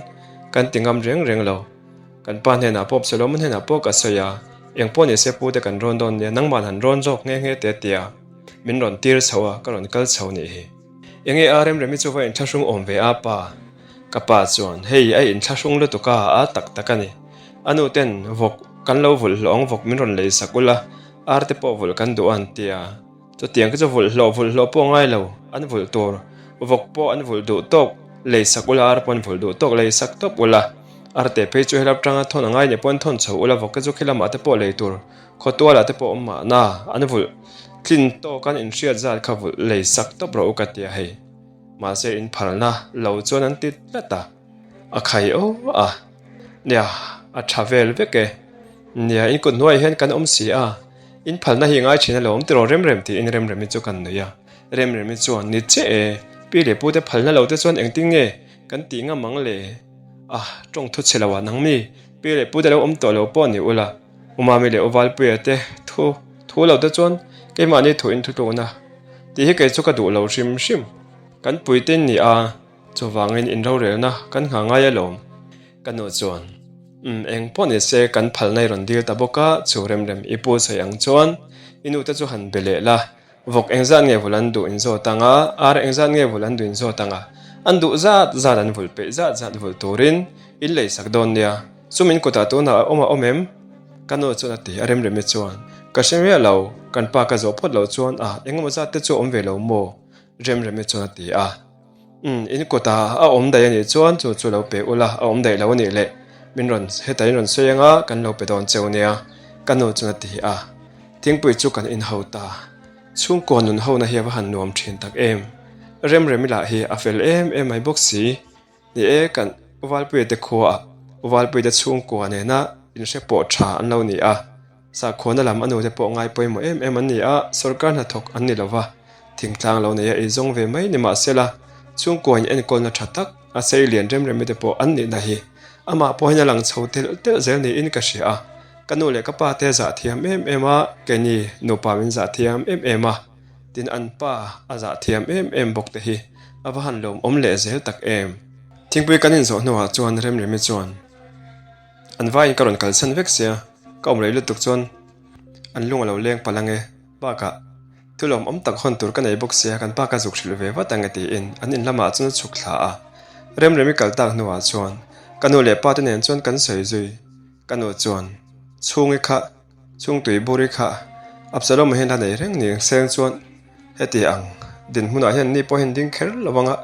kan ti ngam reng reng lo. Kan pa hnenah pawh Absalom hnenah pawh ka sawi a, eng pawh nise pu te kan rawn dawn nia nangmahn han rawn zawk nghe nghe te tia min rawn tir chho a ka rawn kal chho nih hi. Enge a Remremi chu va inthlahrung awm ve a pa? Ka pa chuan, Hei, a inthlahrung lutuk a, a tak tak a ni. A nu ten vawk kan lo vulh hlawh ang, vawk min rawn lei sak ula, ar te pawh vulh kan duh a an ti a. Chutiang khi chu vulh hlawh vulh hlawh pawh ngai lo, an vulh tur. Vawk pawh an vulh duh tawk lei sak ula, ar pawh an vulh duh tawk lei sak tawp ula. Ar te phei chu helap tanga thawn a ngai nih pawh an thawn chho ula, vawk te chu khi lamah te pawh lei tur, khawtualah te pawh awm mahna, an vulh tlin tawk an inhriat zat kha vulh lei sak tawp rawh u ka ti a hei. Mahse in phalna lo chuan an ti tlat a, a khai aw a, nia a tha vel vek e, nia in kut hnuaiah hian kan awm si a, in phalna hi ngai thin alawm tiraw Remrem tiin Remremi chu kan nui a, Remremi chuan ni che e, pi leh pute phalna lo te chuan engtin nge kan tih ngam ang le, a tawng thu chhe lo ah nang mi, pi leh pute lo awm tawh lo pawh ni ula, Umami leh Uvalpuia te thu thu lo te chuan keimahni thu in thutlukna. Tih hi kei chu ka duh lo hrim hrim. Kan puite ni a, chuvangin inrorelna kan nghah ngai alawm. Ka nu chuan, Umm, eng pawh ni se kan phalna i rawn dil ta bawk a, chu Remrem i pu sawi ang chuan i nute chu han be leh la, vawk engzat nge vulh an duh inzawt ang a, ar engzat nge vulh an duh inzawt ang a, an duh zat zat an vulh peih zat zat vulh turin in leisak dawn nia. Chu min kutah tunah a awm a awm em? Ka nu chuan a ti a, Remremi chuan, Ka hre miah lo, kan pa ka zawh phawt loh chuan a, engemaw zat te chu a awm ve lo maw? Remremi chuan a ti a. Umm, in kutah a awm daih a nih chuan chu chu lo pe ula, a awm daih lo a nih leh min rawn hetah in rawn sawi anga kan lo pe dawn cheu nia, ka nu chuan a ti a. Thingpui chu kan inho ta. Chhungkaw nun hona hi a va han nuam thin tak em! Remremi lah hi a fel em em mai bawk si. Ni e, kan Uvalpuiate khuaah Uvalpuiate chhungkua nena inhre pawh tha an lo ni a, sakhuana lam a nute pawh ngai pawimawh em em an ni a, sawrkar hnathawk an ni lova, thingtlang lo neia eizawng ve mai ni mahsela chhungkua in enkawlna tha tak a sei lian rem rem te pawh an nihna hi amah pawhin a lang chho telh telh zel niin ka hria a, ka nu leh ka pa te zah thiam em em a, keini nupa min zah thiam em em a. Tin an pa a zah thiam em em bawk te hi a va han lawmawm leh zel tak em. Thingpui kan inzawh hnuah chuan Remremi chuan an vaiin ka rawn kalsan vek sia, ka awm rei lutuk chuan an lung a lo leng palh ange, bakah thu lawmawm tak hawn tur ka nei bawk sia kan pa ka zuk hrilh ve vat ange tiin an in lamah chuan a chhuk thla a. Remremi kal tak hnuah chuan ka nu leh pa te nen chuan kan sawi zui, ka nu chuan chhungi kha Chung tui buri kha Absalom hian a nei reng ni seng chuan heti ang dinhmunah hian ni pawhin ding kher lo anga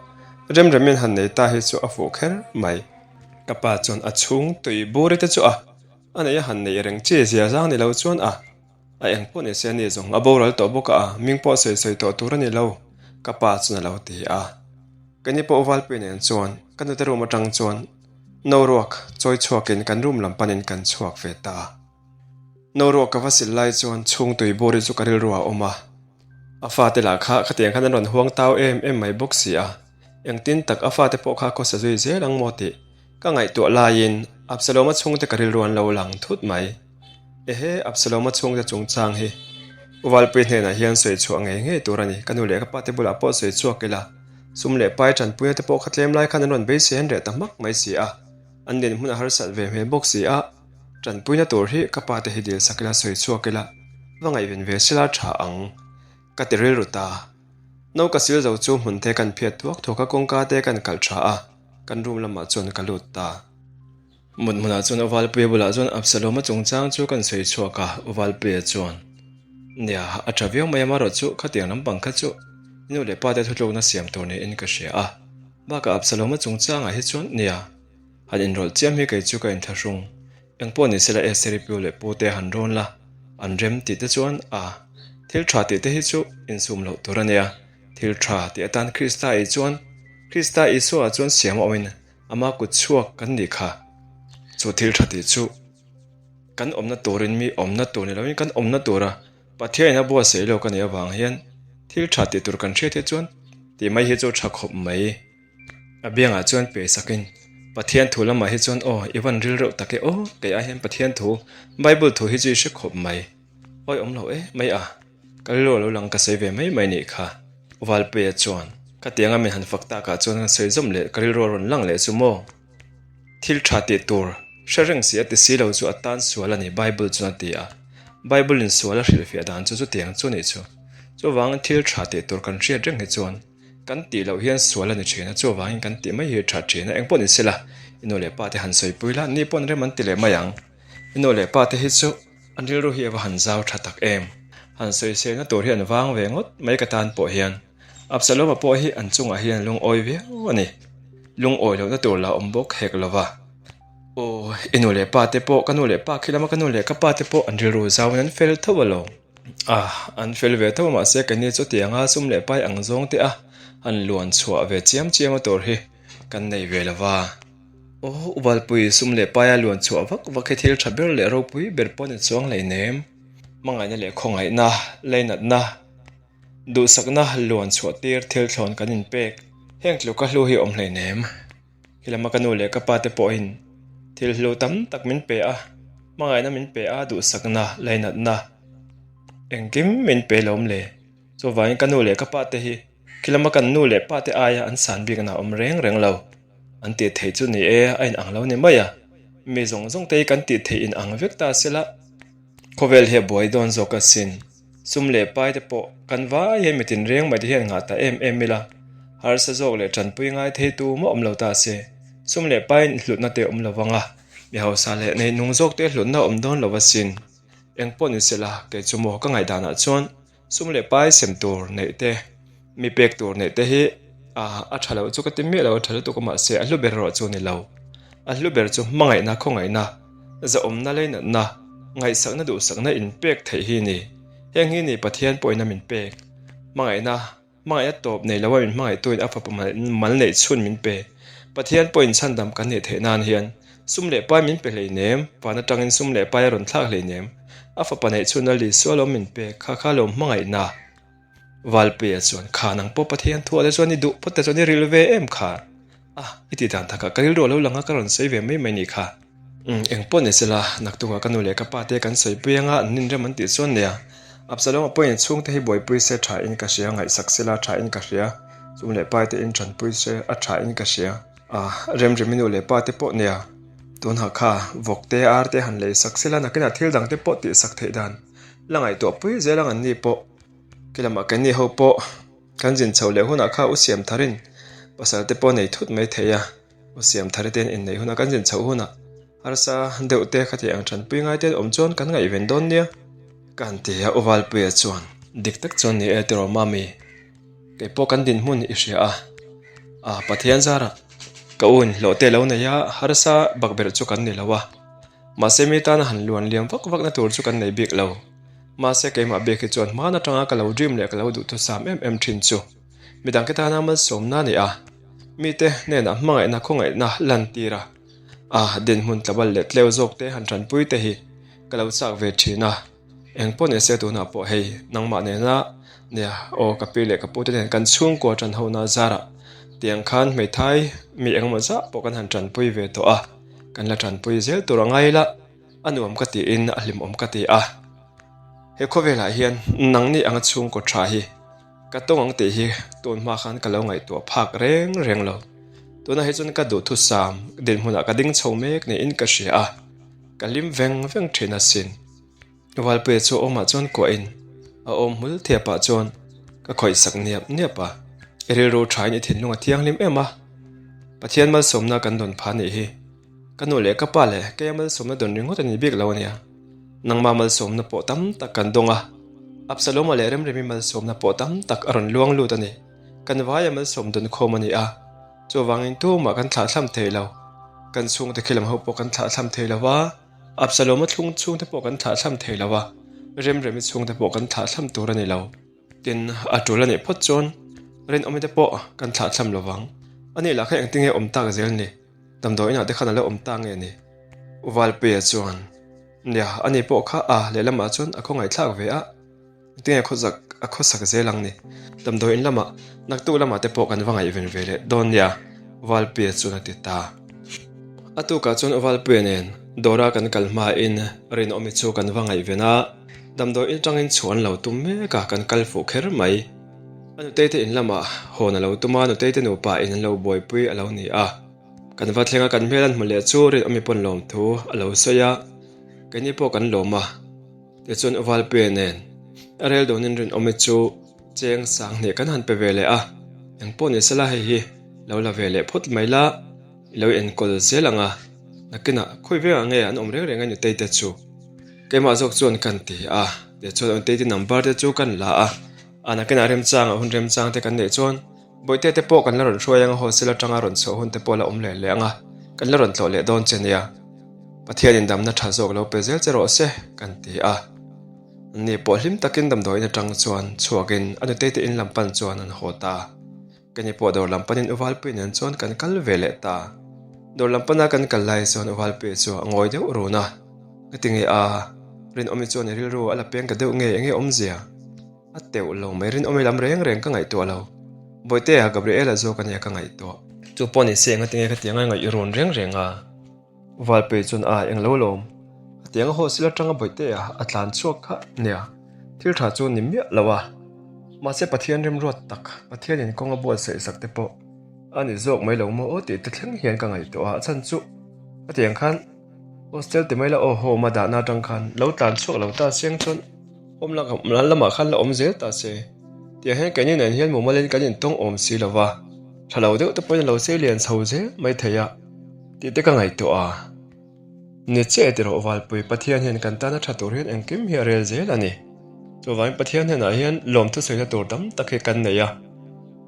Remremin han nei ta hi chu a fuh kher mai. Ka pa chuan a chhung tui buri te chu a a nei a han neih reng chi zia zang ni lo chuan a a eng pawh ni se a ni zawng a boral tawh bawk a a hming pawh sawi sawi tawh tur a ni lo ka pa chuan a lo ti a. Keini pawh Valpui nen chuan ka nute room atang chuan no ruak chawi chhuakin kan room lam panin kan chhuak ve ta. No ruak ka va sil lai chuan chhung tui bur hi chu ka rilru a awm a, a fate lah kha khatiang khan an rawn huang tau em em mai bawk si a, engtin tak a fate pawh kha khawsa zui zel ang maw tih ka ngaihtuah laiin Absalom-a chhungte ka rilru an lo lang thut mai. Ehe, Absaloma chhungte chungchang hi U Valpui hnenah hian sawi chhuah ngei ngei tur a ni. Ka nu leh ka pa te bulah pawh sawi chhuak ila, sum leh pai tanpuina te pawh kha tlem lai khan an rawn beisei an reh ta hmak mai si a, an dinhmun a harsat ve hmel bawk si a, tanpuina tur hi ka pa te hi dil sak ila sawi chhuak ila, va ngaihven ve sela tha ang ka ti rilru ta. No ka sil zo chu hmun te kan phiat thuak thuak a, kawngka te kan kalh tha a, kan room lamah chuan ka lut ta. Mut hmunah chuan Uvalpuia bulah chuan Absaloma chungchang chu kan sawi chhuak a, Uvalpuia chuan, Nia, a tha viau mai a, marawh chu khatiang lampang kha chu i nu leh pa te thutlukna siam tur niin ka hria a, bakah Absaloma chungchangah hi chuan nia, han inrawlh chiam hi kei chu ka inthlahrung, engpawh ni sela Esther-i pu leh pu te han rawn la, an rem tih te chuan a, thil tha tih te hi chu insum loh tur a nia, thil tha tih atan Krista i chuan Krista Isua ah chuan siam a awmin Ama kut chhuak kan nih kha. Chu thil tha tih chu kan awmna turin mi awmna tur ni loin kan awmna tura Pathianin a buatsaih lawk a nih avang hian thil tha tih tur kan hriat hi chuan tih mai hi chu tha khawp mai. A biangah chuan pe sakin Pathian thu lamah hi chuan aw i van ril reuh tak e aw kei ai hian Pathian thu Bible thu hi chu i hre khawp mai. Awi awm lo e mai a. Ka rilru a lo lang ka sawi ve mai mai nih kha. Valpuia chuan, Khatianga min han fak takah chuan ka sawi zawm leh ka rilru a rawn lang leh chu maw? Thil tha tih tur hre reng si a ti si lo chu a tan sual a ni Bible chuan a ti a. Bible in sual a hrilhfiah dan chu chutiang chu nih chu. Chuvangin thil tha tih tur kan hriat reng hi chuan kan tih loh hian sual a ni thin a, chuvangin kan tih mai hi tha thin a, engpawh ni sela i nu leh pa te han sawipui la, ni pawn rem an ti leh mai ang. I nu leh pa te hi chu An rilru hi a va han zau tha tak em? Han sawiselna tur hi an vang ve ngawt mai ka tan pawh hian. Absalom-a pawh hi an chungah hian a lungawi viau a ni. Lungawi lohna tur la awm bawk hek lo va. Aw, i nu leh pa te pawh, ka nu leh pa khi lama ka nu leh ka pa te pawh an rilru zauin an fel tho a lo. A, an fel ve tho a mahse keini chu tianga sum leh pai ang zawng te a han luan chhuah ve chiam chiam a tur hi kan nei ve lo va. Aw, U Valpui, sum leh paia luan chhuah vak vak hi thil tha ber leh ropui ber pawh ni chuang hleinem. Hmangaihna leh khawngaihna, leinatna, duhsakna luan chhuah tir thil thlawn kan inpek. Heng tluka hlu hi awm hleinem. Khi lama ka nu leh ka pa te pawhin thil hlu tam tak min pe a, hmangaihna min pe a, duhsakna, leinatna engkim min pe lawm le. Chuvangin ka nu leh ka pa te hi khi lama kan nu leh pa te aia an san bikna a awm reng reng lo. An tih theih chu ni e, a inang lo ni mai a. Mi zawng zawng te hi kan tih theih inang vek ta se la, khawvel hi a buai dawn zawk asin. Sum leh pai te pawh kan vai hian mi tinreng mai te hian ngah ta em em ila, harsa zawk leh tanpui ngai thei tu mah awm lo ta se. Sum leh pai hlutna te awm lo vang a, mi hausa leh neinung zawk te hlutna awm dawn lo asin. Eng pawh ni se la, kei chu maw ka ngaihdanah chuan Sum leh pai sem tur neih te, mi pek tur neih te hi a tha loh chu ka ti miah lo, a tha lutuk a mahse a hlu ber erawh chu a ni lo. A hlu ber chu hmangaihna, khawngaihna, zahawmna, leinatna, ngaihsakna, duhsakna inpek theih hi a ni. Heng hi ni Pathian pawhin a min pek. Hmangaihna, hmangaihna tawp nei loa min hmangaihtuin a fapa mal neih chhun min pe. Pathian pawhin chhandam kan nih theih nan hian Sum leh pai min pe hleinem, van atangin sum leh pai a rawn thlak hleinem. A fapa neih chhun a Lisua lo min pek kha kha lo hmangaihna. Valpuia chuan, Kha nang pawh Pathian thuah te chuan i duh phawt te chuan i ril ve em kha? A, i ti dan takah ka rilru a lo lang a, ka rawn sawi ve mai mai nih kha. Umm, eng pawh ni sela, naktukah ka nu leh ka pa te kan sawipui anga an ninrem an tih chuan nia. Absalom-a pawhin chhungte hi buaipui se tha in ka hria, ngaihsak sela tha in ka hria, sum leh pai te in tanpui se a tha in ka hria. A, Remremi nu leh pa te pawh nia, tunah kha vawk te ar te han lei sak sela nakinah thil dang te pawh tih sak theih dan la ngaihtuah pui zel ang an ni pawh. Kelamah keini ho pawh kan zin chho leh hunah kha u siam tharin pasal te pawh nei thut mai thei a, u siam thari te in inneih hunah kan zin chhoh hunah harsa deuh te kha thei ang tanpui ngai te an awm chuan kan ngaihven dawn nia. Ka han ti a, U Valpuia chuan dik tak chuan ni e tiraw Mami. Kei pawh kan dinhmun i hria a, a Pathian zarah ka u in hlawh te lo nei a, harsa bakberh chu kan ni lo a, mahse mi tana han luan liam vak vak na tur chu kan nei bik lo. Mahse keimah bik hi chuan hman atanga ka lo dream leh ka lo duhthusam em em thin chu midangte tana malsawmna a ni a, mite hnenah hmangaihna khawngaihna lantir a, a dinhmun tlabal leh tleu zawk te han tanpui te hi ka lo chak ve thin a. Eng pawh ni se tunah pawh hei nangmah nena nia aw ka pi leh ka pu te nen kan chhungkua tan ho na zarah tiang khan hmeithai mi engemaw zah pawh kan han tanpui ve tawh a, kan la tanpui zel tur a ngai la. A nuam ka tiin a hlimawm ka ti a. He khawvelah hian nangni anga chhungkaw tha hi ka tawng ang tih hi tun hma khan ka lo ngaihtuah phak reng reng lo. Tunah hi chuan ka duhthusam dinhmunah ka ding chho mek niin ka hria a, ka hlim veng veng thin asin. Valpuia chu awmah chuan kuahin a awm hmul thiapah chuan ka khawih sak niap niap a, i rilru thain i thinlung a thianghlim em a, Pathian malsawmna kan dawn pha nih hi. Ka nu leh ka pa leh keia malsawmna dawn ringawt a ni bik lo ania. Nangma malsawmna pawh tam tak kan dawng a, Absaloma leh Remremi malsawmna pawh tam tak a rawn luang lut a ni. Kan vaia malsawm dawn khawm a ni a, chuvangin tumah kan thlahthlam thei lo. Kan chhungte khi lam ho pawh kan thlahthlam thei lo va, Absaloma thlung chhungte pawh kan thlahthlam thei lo va, Remremi chhungte pawh kan thlahthlam tur a ni lo. Tin, a tul a nih phawt chuan Rinawmite pawh kan thlahthlam lo vang. Ani lah kha engtinge awm tak zel ni? Damdawi inah te khan a lo awm ta nge ni? U Valpuia chuan, Nia, ani pawh kha a lehlamah chuan a khawngaihthlak ve a, engtinge khawsak a khawsak zel ang ni? Damdawi in lamah, naktuk lamah te pawh kan va ngaihven ve leh dawn nia, U Valpuia chuan a ti ta. A tukah chuan U Valpuia nen dawra kan kal hmain Rinawmi chu kan va ngaihven a, damdawi in atangin chhuah an lo tum mek a, kan kal fuh kher mai. A nutei te in lamah hawn a lo tum a, nutei te nupa in an lo buaipui a lo ni a. Kan va thleng a, kan hmel an hmu leh chu rinawmi pawn lawm thu a lo sawi a, keini pawh kan lawm a. Tichuan U Valpuia nen a rel dawnin rinawmi chu cheng sang hnih kan han pe ve leh a, engpawh ni sela hei hi lo la ve leh phawt mai la, i lo enkawl zel ang a, nakinah khawi vengah nge an awm reng reng a nutei te chu keimah zawk chuan kan ti a, tichuan nutei te number te chu kan la a. A nakinah remchangah hun remchang te kan neih chuan Bawihte te pawh kan la rawn hruai ang a, hostel atanga rawn chhuah hun te pawh la awm leh leh ang a, kan la rawn tlawh leh dawn che nia. Pathianin damna tha zawk lo pe zel che rawh se, kan ti a. Anni pawh hlim takin damdawiin atang chuan chhuakin a nutei te in lam pan chuan an haw ta. Kani pawh dawr lam panin Uvalpui nen chuan kan kal ve leh ta. Dawr lam pana kan kal lai chuan Uvalpui chu a ngawi deuh run a. Ka ti nge a, Rinawmi chuan i rilru a la peng ta deuh nge enge awmzia? A teuh lo mai, Rinawmi lam reng reng ka ngaihtuah lo. Bawihtea Gabriela zawk ania ka ngaihtuah. Chu pawh ni se enga tinge ka ti anga ngaih i run reng reng a? Valpui chuan a eng lo lawm. A tiang a hostel atanga Bawihtea a tlan chhuak kha nia, thil tha chu ni miah lo a. Mahse Pathian remruat tak, Pathianin kawng a buatsaih sak te pawh a ni zawk mai lo maw aw tih te thleng hian ka ngaihtuah a, a chhan chu a tiang khan hostel ti mai la aw home a dahna atang khan lo tlan chhuak lo ta seng chuan home lamah khan la awm zel ta se. Tiang hian keini nen hian mumalin kan intawng awm si lo va, tha lo deuh te pawhin a lo sei lian chho zel mai thei a. Tih te ka ngaihtuah a, Ni che ti rawh Valpui, Pathian hian kan tana tha tur hian engkim hi a rel zel a ni. Chuvangin Pathian hnenah hian lawmthu sawina tur tam tak hi kan nei a,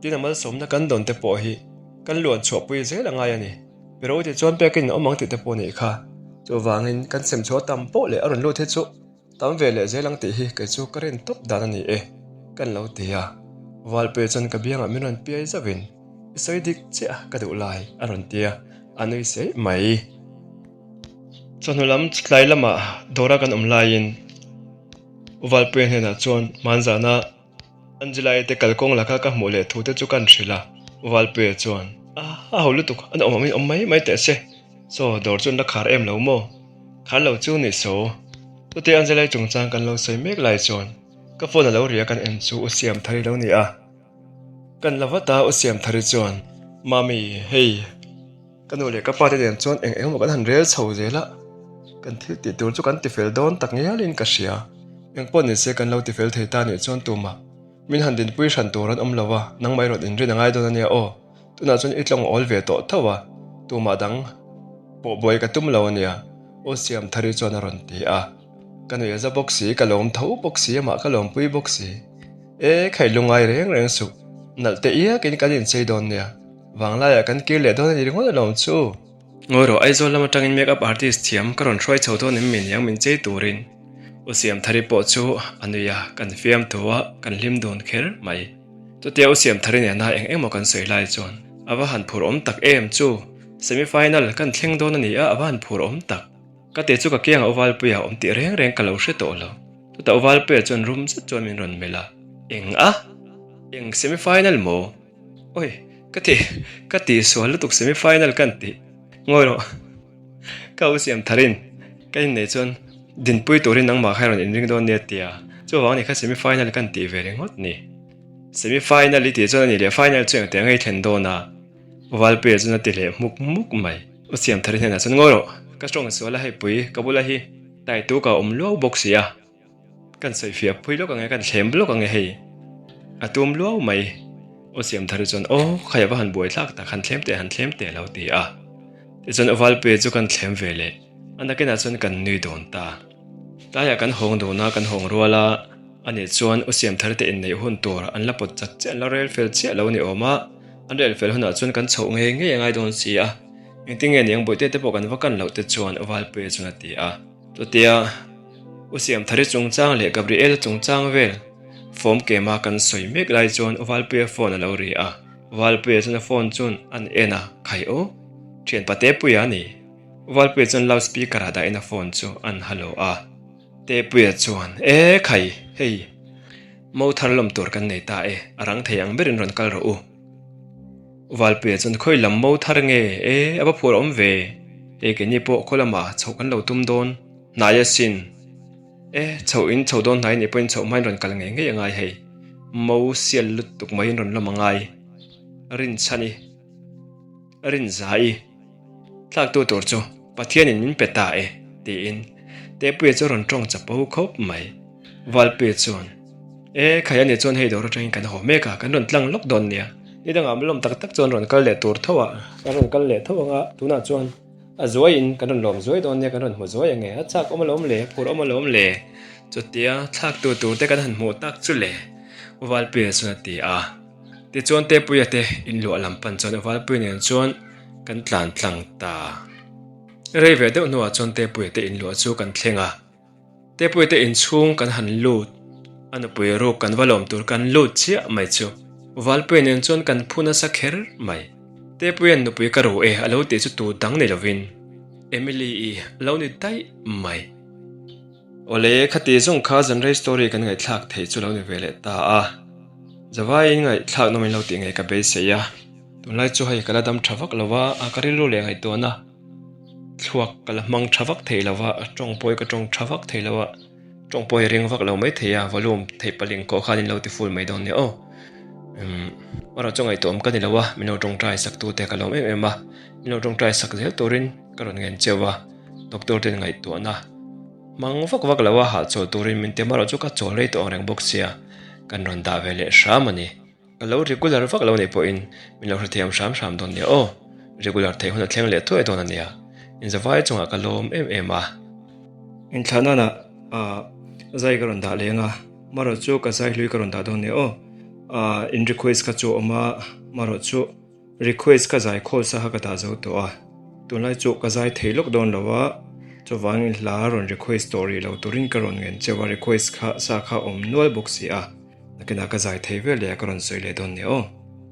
tin a malsawmna kan dawn te pawh hi kan luan chhuahpui zel a ngai a ni. Pero tih chuan pekin awm ang tih te pawh a nih kha. Chuvangin kan sem chhuah tam pawh leh a rawn lut hi chu Tam ve leh zel ang tih hi kei chu ka rin tawp dan a ni e, kan lo ti a. Valpuia chuan ka biangah min rawn piai zauhin, I sawi dik chiah ka duh lai a rawn ti a, a nui seih mai. Chawhnu lam tlai lamah dawra kan awm laiin Valpuia hnenah chuan hmanzana Angela-i te kalkawng laka ka hmuh leh thu te chu kan hrilh a, Valpuia chuan, A, a ho lutuk, an awm awmin awm mai mai teh se. Saw, dawr chu an la khar em lo maw? Khar lo chu ni saw. Chutia Angela-i chungchang kan lo sawi mek lai chuan ka phone a lo ri a kan en chu U Siamthari lo ni a. Kan la vat a, U Siamthari chuan, Mami, hei. Ka nu leh ka pa te nen chuan eng eng emaw kan han rel chho zel a, kan thil tih tur chu kan tifel dawn tak ngialin ka hria. Engpawh ni se kan lo tifel thei ta nih chuan tumah min han dinpui hran tur an awm lo a, nangmah erawh inrin a ngai dawn a nia aw. Tunah chuan i tlawng awl ve tawh tho a, tumah dang pawh buai ka tum lo a nia, aw Siamthari chuan a rawn ti a. Ka nuih a za bawk si, ka lawm tho bawk si, amah ka lawmpui bawk si. E, khai lungai reng reng suh, nalh teh iakin kan inchei dawn nia. Vanglaiah kan kir leh dawn a ni ringawt alawm chu. Ngawi rawh, Aizawl lam atangin make up artist thiam ka rawn hruai chho dawn em mi niang min chei turin. U Siamthari pawh chu a nui a, kan fiam tho a, kan hlim dun kher mai. Chutia U Siamthari nena eng eng maw kan sawi lai chuan a va han phur awm tak em chu. Semi final kan thleng dawn a ni a, a va han phur awm tak. Ka te chu ka kiangah U Valpuia awm tih reng reng ka lo hre tawh lo. Chutah U Valpuia chuan rum zet chuan min rawn melh a, Eng a? Eng semi final maw? Oi, ka ti, ka ti sual lutuk semi final kan ti. Ngawi rawh. Ka u siam tharin. Ka innei chuan dinpui turin nangmah kha i rawn inring dawn nia tia. Chuvang ni kha semi final kan tih ve ringawt ni. Semi final i tih chuan a nih leh final chu engtiang nge i thlen dawn a? Valpuia chuan a ti leh hmuk hmuk mai. U Siamthari hnenah chuan ngawi rawh, ka tawng sual a hei pui ka bula hi taitu ka awm luau bawk si a. Kan sawifiah pui lawk ang e, kan thlem lawk ang e hei. A tum luau mai. Aw Siamthari chuan aw khai ava han buai thlak tak, han thlem teh han thlem teh a lo ti a. Tichuan aw Valpuia chu kan thlem ve leh. A nakinah chuan kan nui dawn ta. Tlaiah kan hawng dawn a, kan hawng rual a. Ani chuan Aw Siamthari te inneih hun tur an la pawt chat chiah, an la rel fel chiah lo a ni awm a. An rel fel hunah chuan kan chhoh ngei ngei a ngai dawn si a. Engtin nge niang bawihte te pawh kan va kan loh te chuan Aw Valpuia chuan a ti a. Chutia U Siamthari chungchang leh Gabriela chungchang vel form kema kan sawi mek lai chuan U Valpuia phone a lo ri a, U Valpuia chuan a phone chuan an en a, Khai aw, thianpa Tepuia a ni. U Valpuia chuan loud speaker ah dahin a phone chu an halo a. Tepuia chuan, E khai, hei, mo thar lawm tur kan nei ta e, a rang thei ang berin rawn kal rawh u. Valpuia chuan khawi lam mo thar nge e a va phur awm ve, hei keini pawh khaw lamah chhoh kan lo tum dawn hnai asin e chhoh in chho dawn hnai nih pawhin chhoh hmain rawn kal ngei ngei a ngai hei mo sial lutuk maiin rawn lawm a ngai rinchhan i rinzai i. Thlaktu tur chu Pathianin min pe ta e, tiin Tepuia chu a rawn tawng chapo khawp mai. Valpuia chuan, E, khai a nih chuan hei dawr atangin kan haw mek a, kan rawn tlang lawk dawn nia. Ni dangah lawm tak tak chuan rawn kal leh tur tho a, kan rawn kal leh tho ang a, tunah chuan a zuaiin kan rawn lawm zuai dawn nia, kan rawn hmu zuai ang e, a chak awm alawm le, a phur awm alawm le. Chutia thlaktu tur te kan han hmuh tak chu le, Valpuia chuan a ti a. Tichuan Tepuia te inluah lam pan chuan Valpuia nen chuan kan tlan tlang ta. Rei ve deuh hnuah chuan Tepuia te inluah chu kan thleng a. Tepuia te inchhung kan han lut, a nupui ruk kan va lawm tur kan lut chiah mai chu Valpuia nen chuan kan phu nasa kher mai. Tepuia'n nupui ka ru e a lo tih chu tu dang ni lovin Emily-i a lo ni daih mai. Awle, khati zawng kha zanrei story kan ngaihthlak theih chu lo ni ve leh ta a. Zavaiin ngaihthlak nawm in lo tih ngei ka beisei a. Tunlai chu hei ka la dam tha vak lo va, a ka rilru leh ngaihtuahna thluak ka la hmang tha vak thei lo va, a tawng pawh hi ka tawng tha vak thei lo a, tawng pawh hi ring vak lo mai thei a, volume theih paling kawh khan in lo ti full mai dawn nia aw. Umm, erawh chu ngaihtuahawm ka ni lo a, min lo tawngtai sak tu te ka lawm em em a, min lo tawngtai sak zel turin ka rawn ngen cheu a. Doctor ten ngaihtuahna hmang vak vak lo a hahchawl turin min ti amarawh chu ka chawl rei tawh ang reng bawk sia kan rawn dah ve leh hram a ni. Ka lo regular vak lo nih pawhin min lo hrethiam hram hram dawn nia aw. Regular theih hun a thleng leh thuai dawn a nia. Inzavai chungah ka lawm em em a. Inthlah nana zai ka rawn dah leng a, marawh chu ka zai hlui ka rawn dah dawn nia aw. In request kha chu a awm a, marawh chu. Request ka zai khawl sa kha ka dah zo tawh a, tunlai chu ka zai thei lawk dawn lo a, chuvangin hla rawn request tawh rih lo turin ka rawn ngen cheu a, request kha sa kha awm nual bawk si a, nakinah ka zai thei vel leh a ka rawn sawi leh dawn nia aw.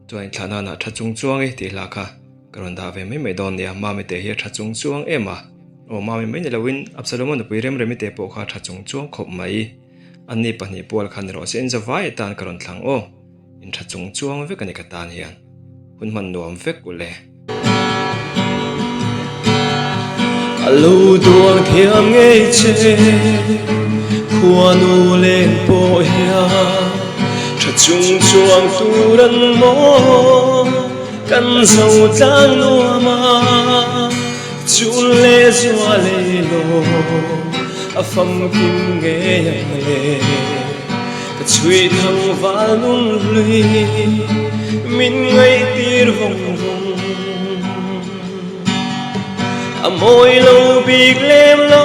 Chuan in thlah nana tha chung chuang i tih hla kha ka rawn dah ve mai mai dawn nia, Mami te hi a tha chung chuang em a, aw Mami mai ni loin Absaloma nupui Remremi te pawh kha a tha chung chuang khawp mai, anni pahnih pual kha ni rawh se in zavai atan ka rawn thlang aw. In tha chung chuang vek a ni ka tan hian hun hman nuam vek u le. A lo duang thiam ngei che khuanu leng pawh hian tha chung chuang tur an maw kan zo tlang nuam a chun leh zua lei lo a famkim ngei ang le. Ka chhui thang val nung hlui min ngaihtir vawng vawng. A mawi lo bik lem lo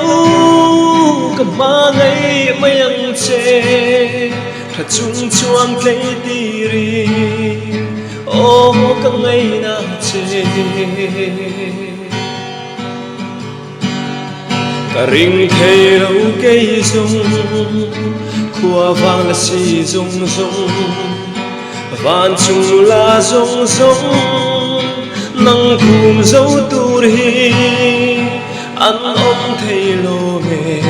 ka hma ngaih mai ang che tha chung chuan tlei tirin aw ka ngaihna che. Ka ring thei lo kei zawng khua vang la si zawng zawng van chung la zawng zawng nang khum zo tur hi an awm thei lo nge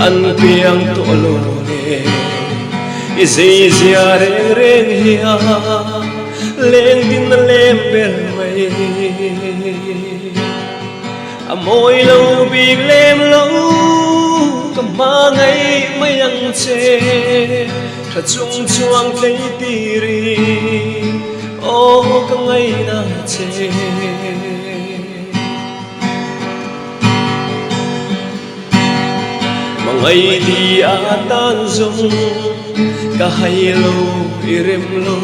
an piang tawh lo nge i zei zia reng reng hian leng din a lem ber mai. A mawi lo bik lem lo ka hmangaih mai ang che Tha chung chuang tlei tirin aw ka ngaihna che. Mangai ti a tan zawng ka hai lo i rem lo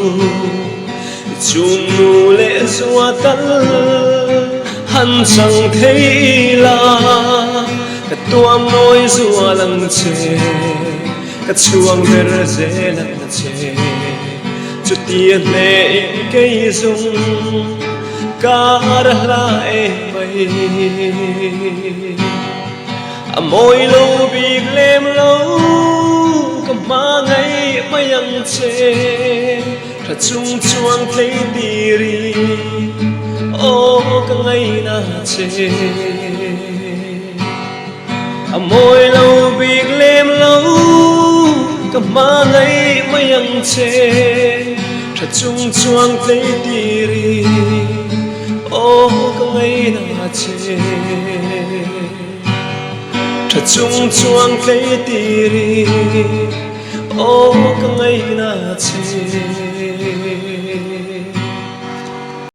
Chung nu leh zua tal han chang thei la Ka tuam nawi zual ang che ka chhuang ber zel ang che Chutia hle in kei zawng kar a hla em mai. A mawi lo bik lem lo ka hmangaih mai ang che Tha chung chuang tlei tirin aw ka ngaihna che. A mawi lo bik lem lo ka hmangaih mai ang che Tha chung chuang tlei tirin aw ka ngaihna che. Tha chung chuang tlei tirin aw ka ngaihna che.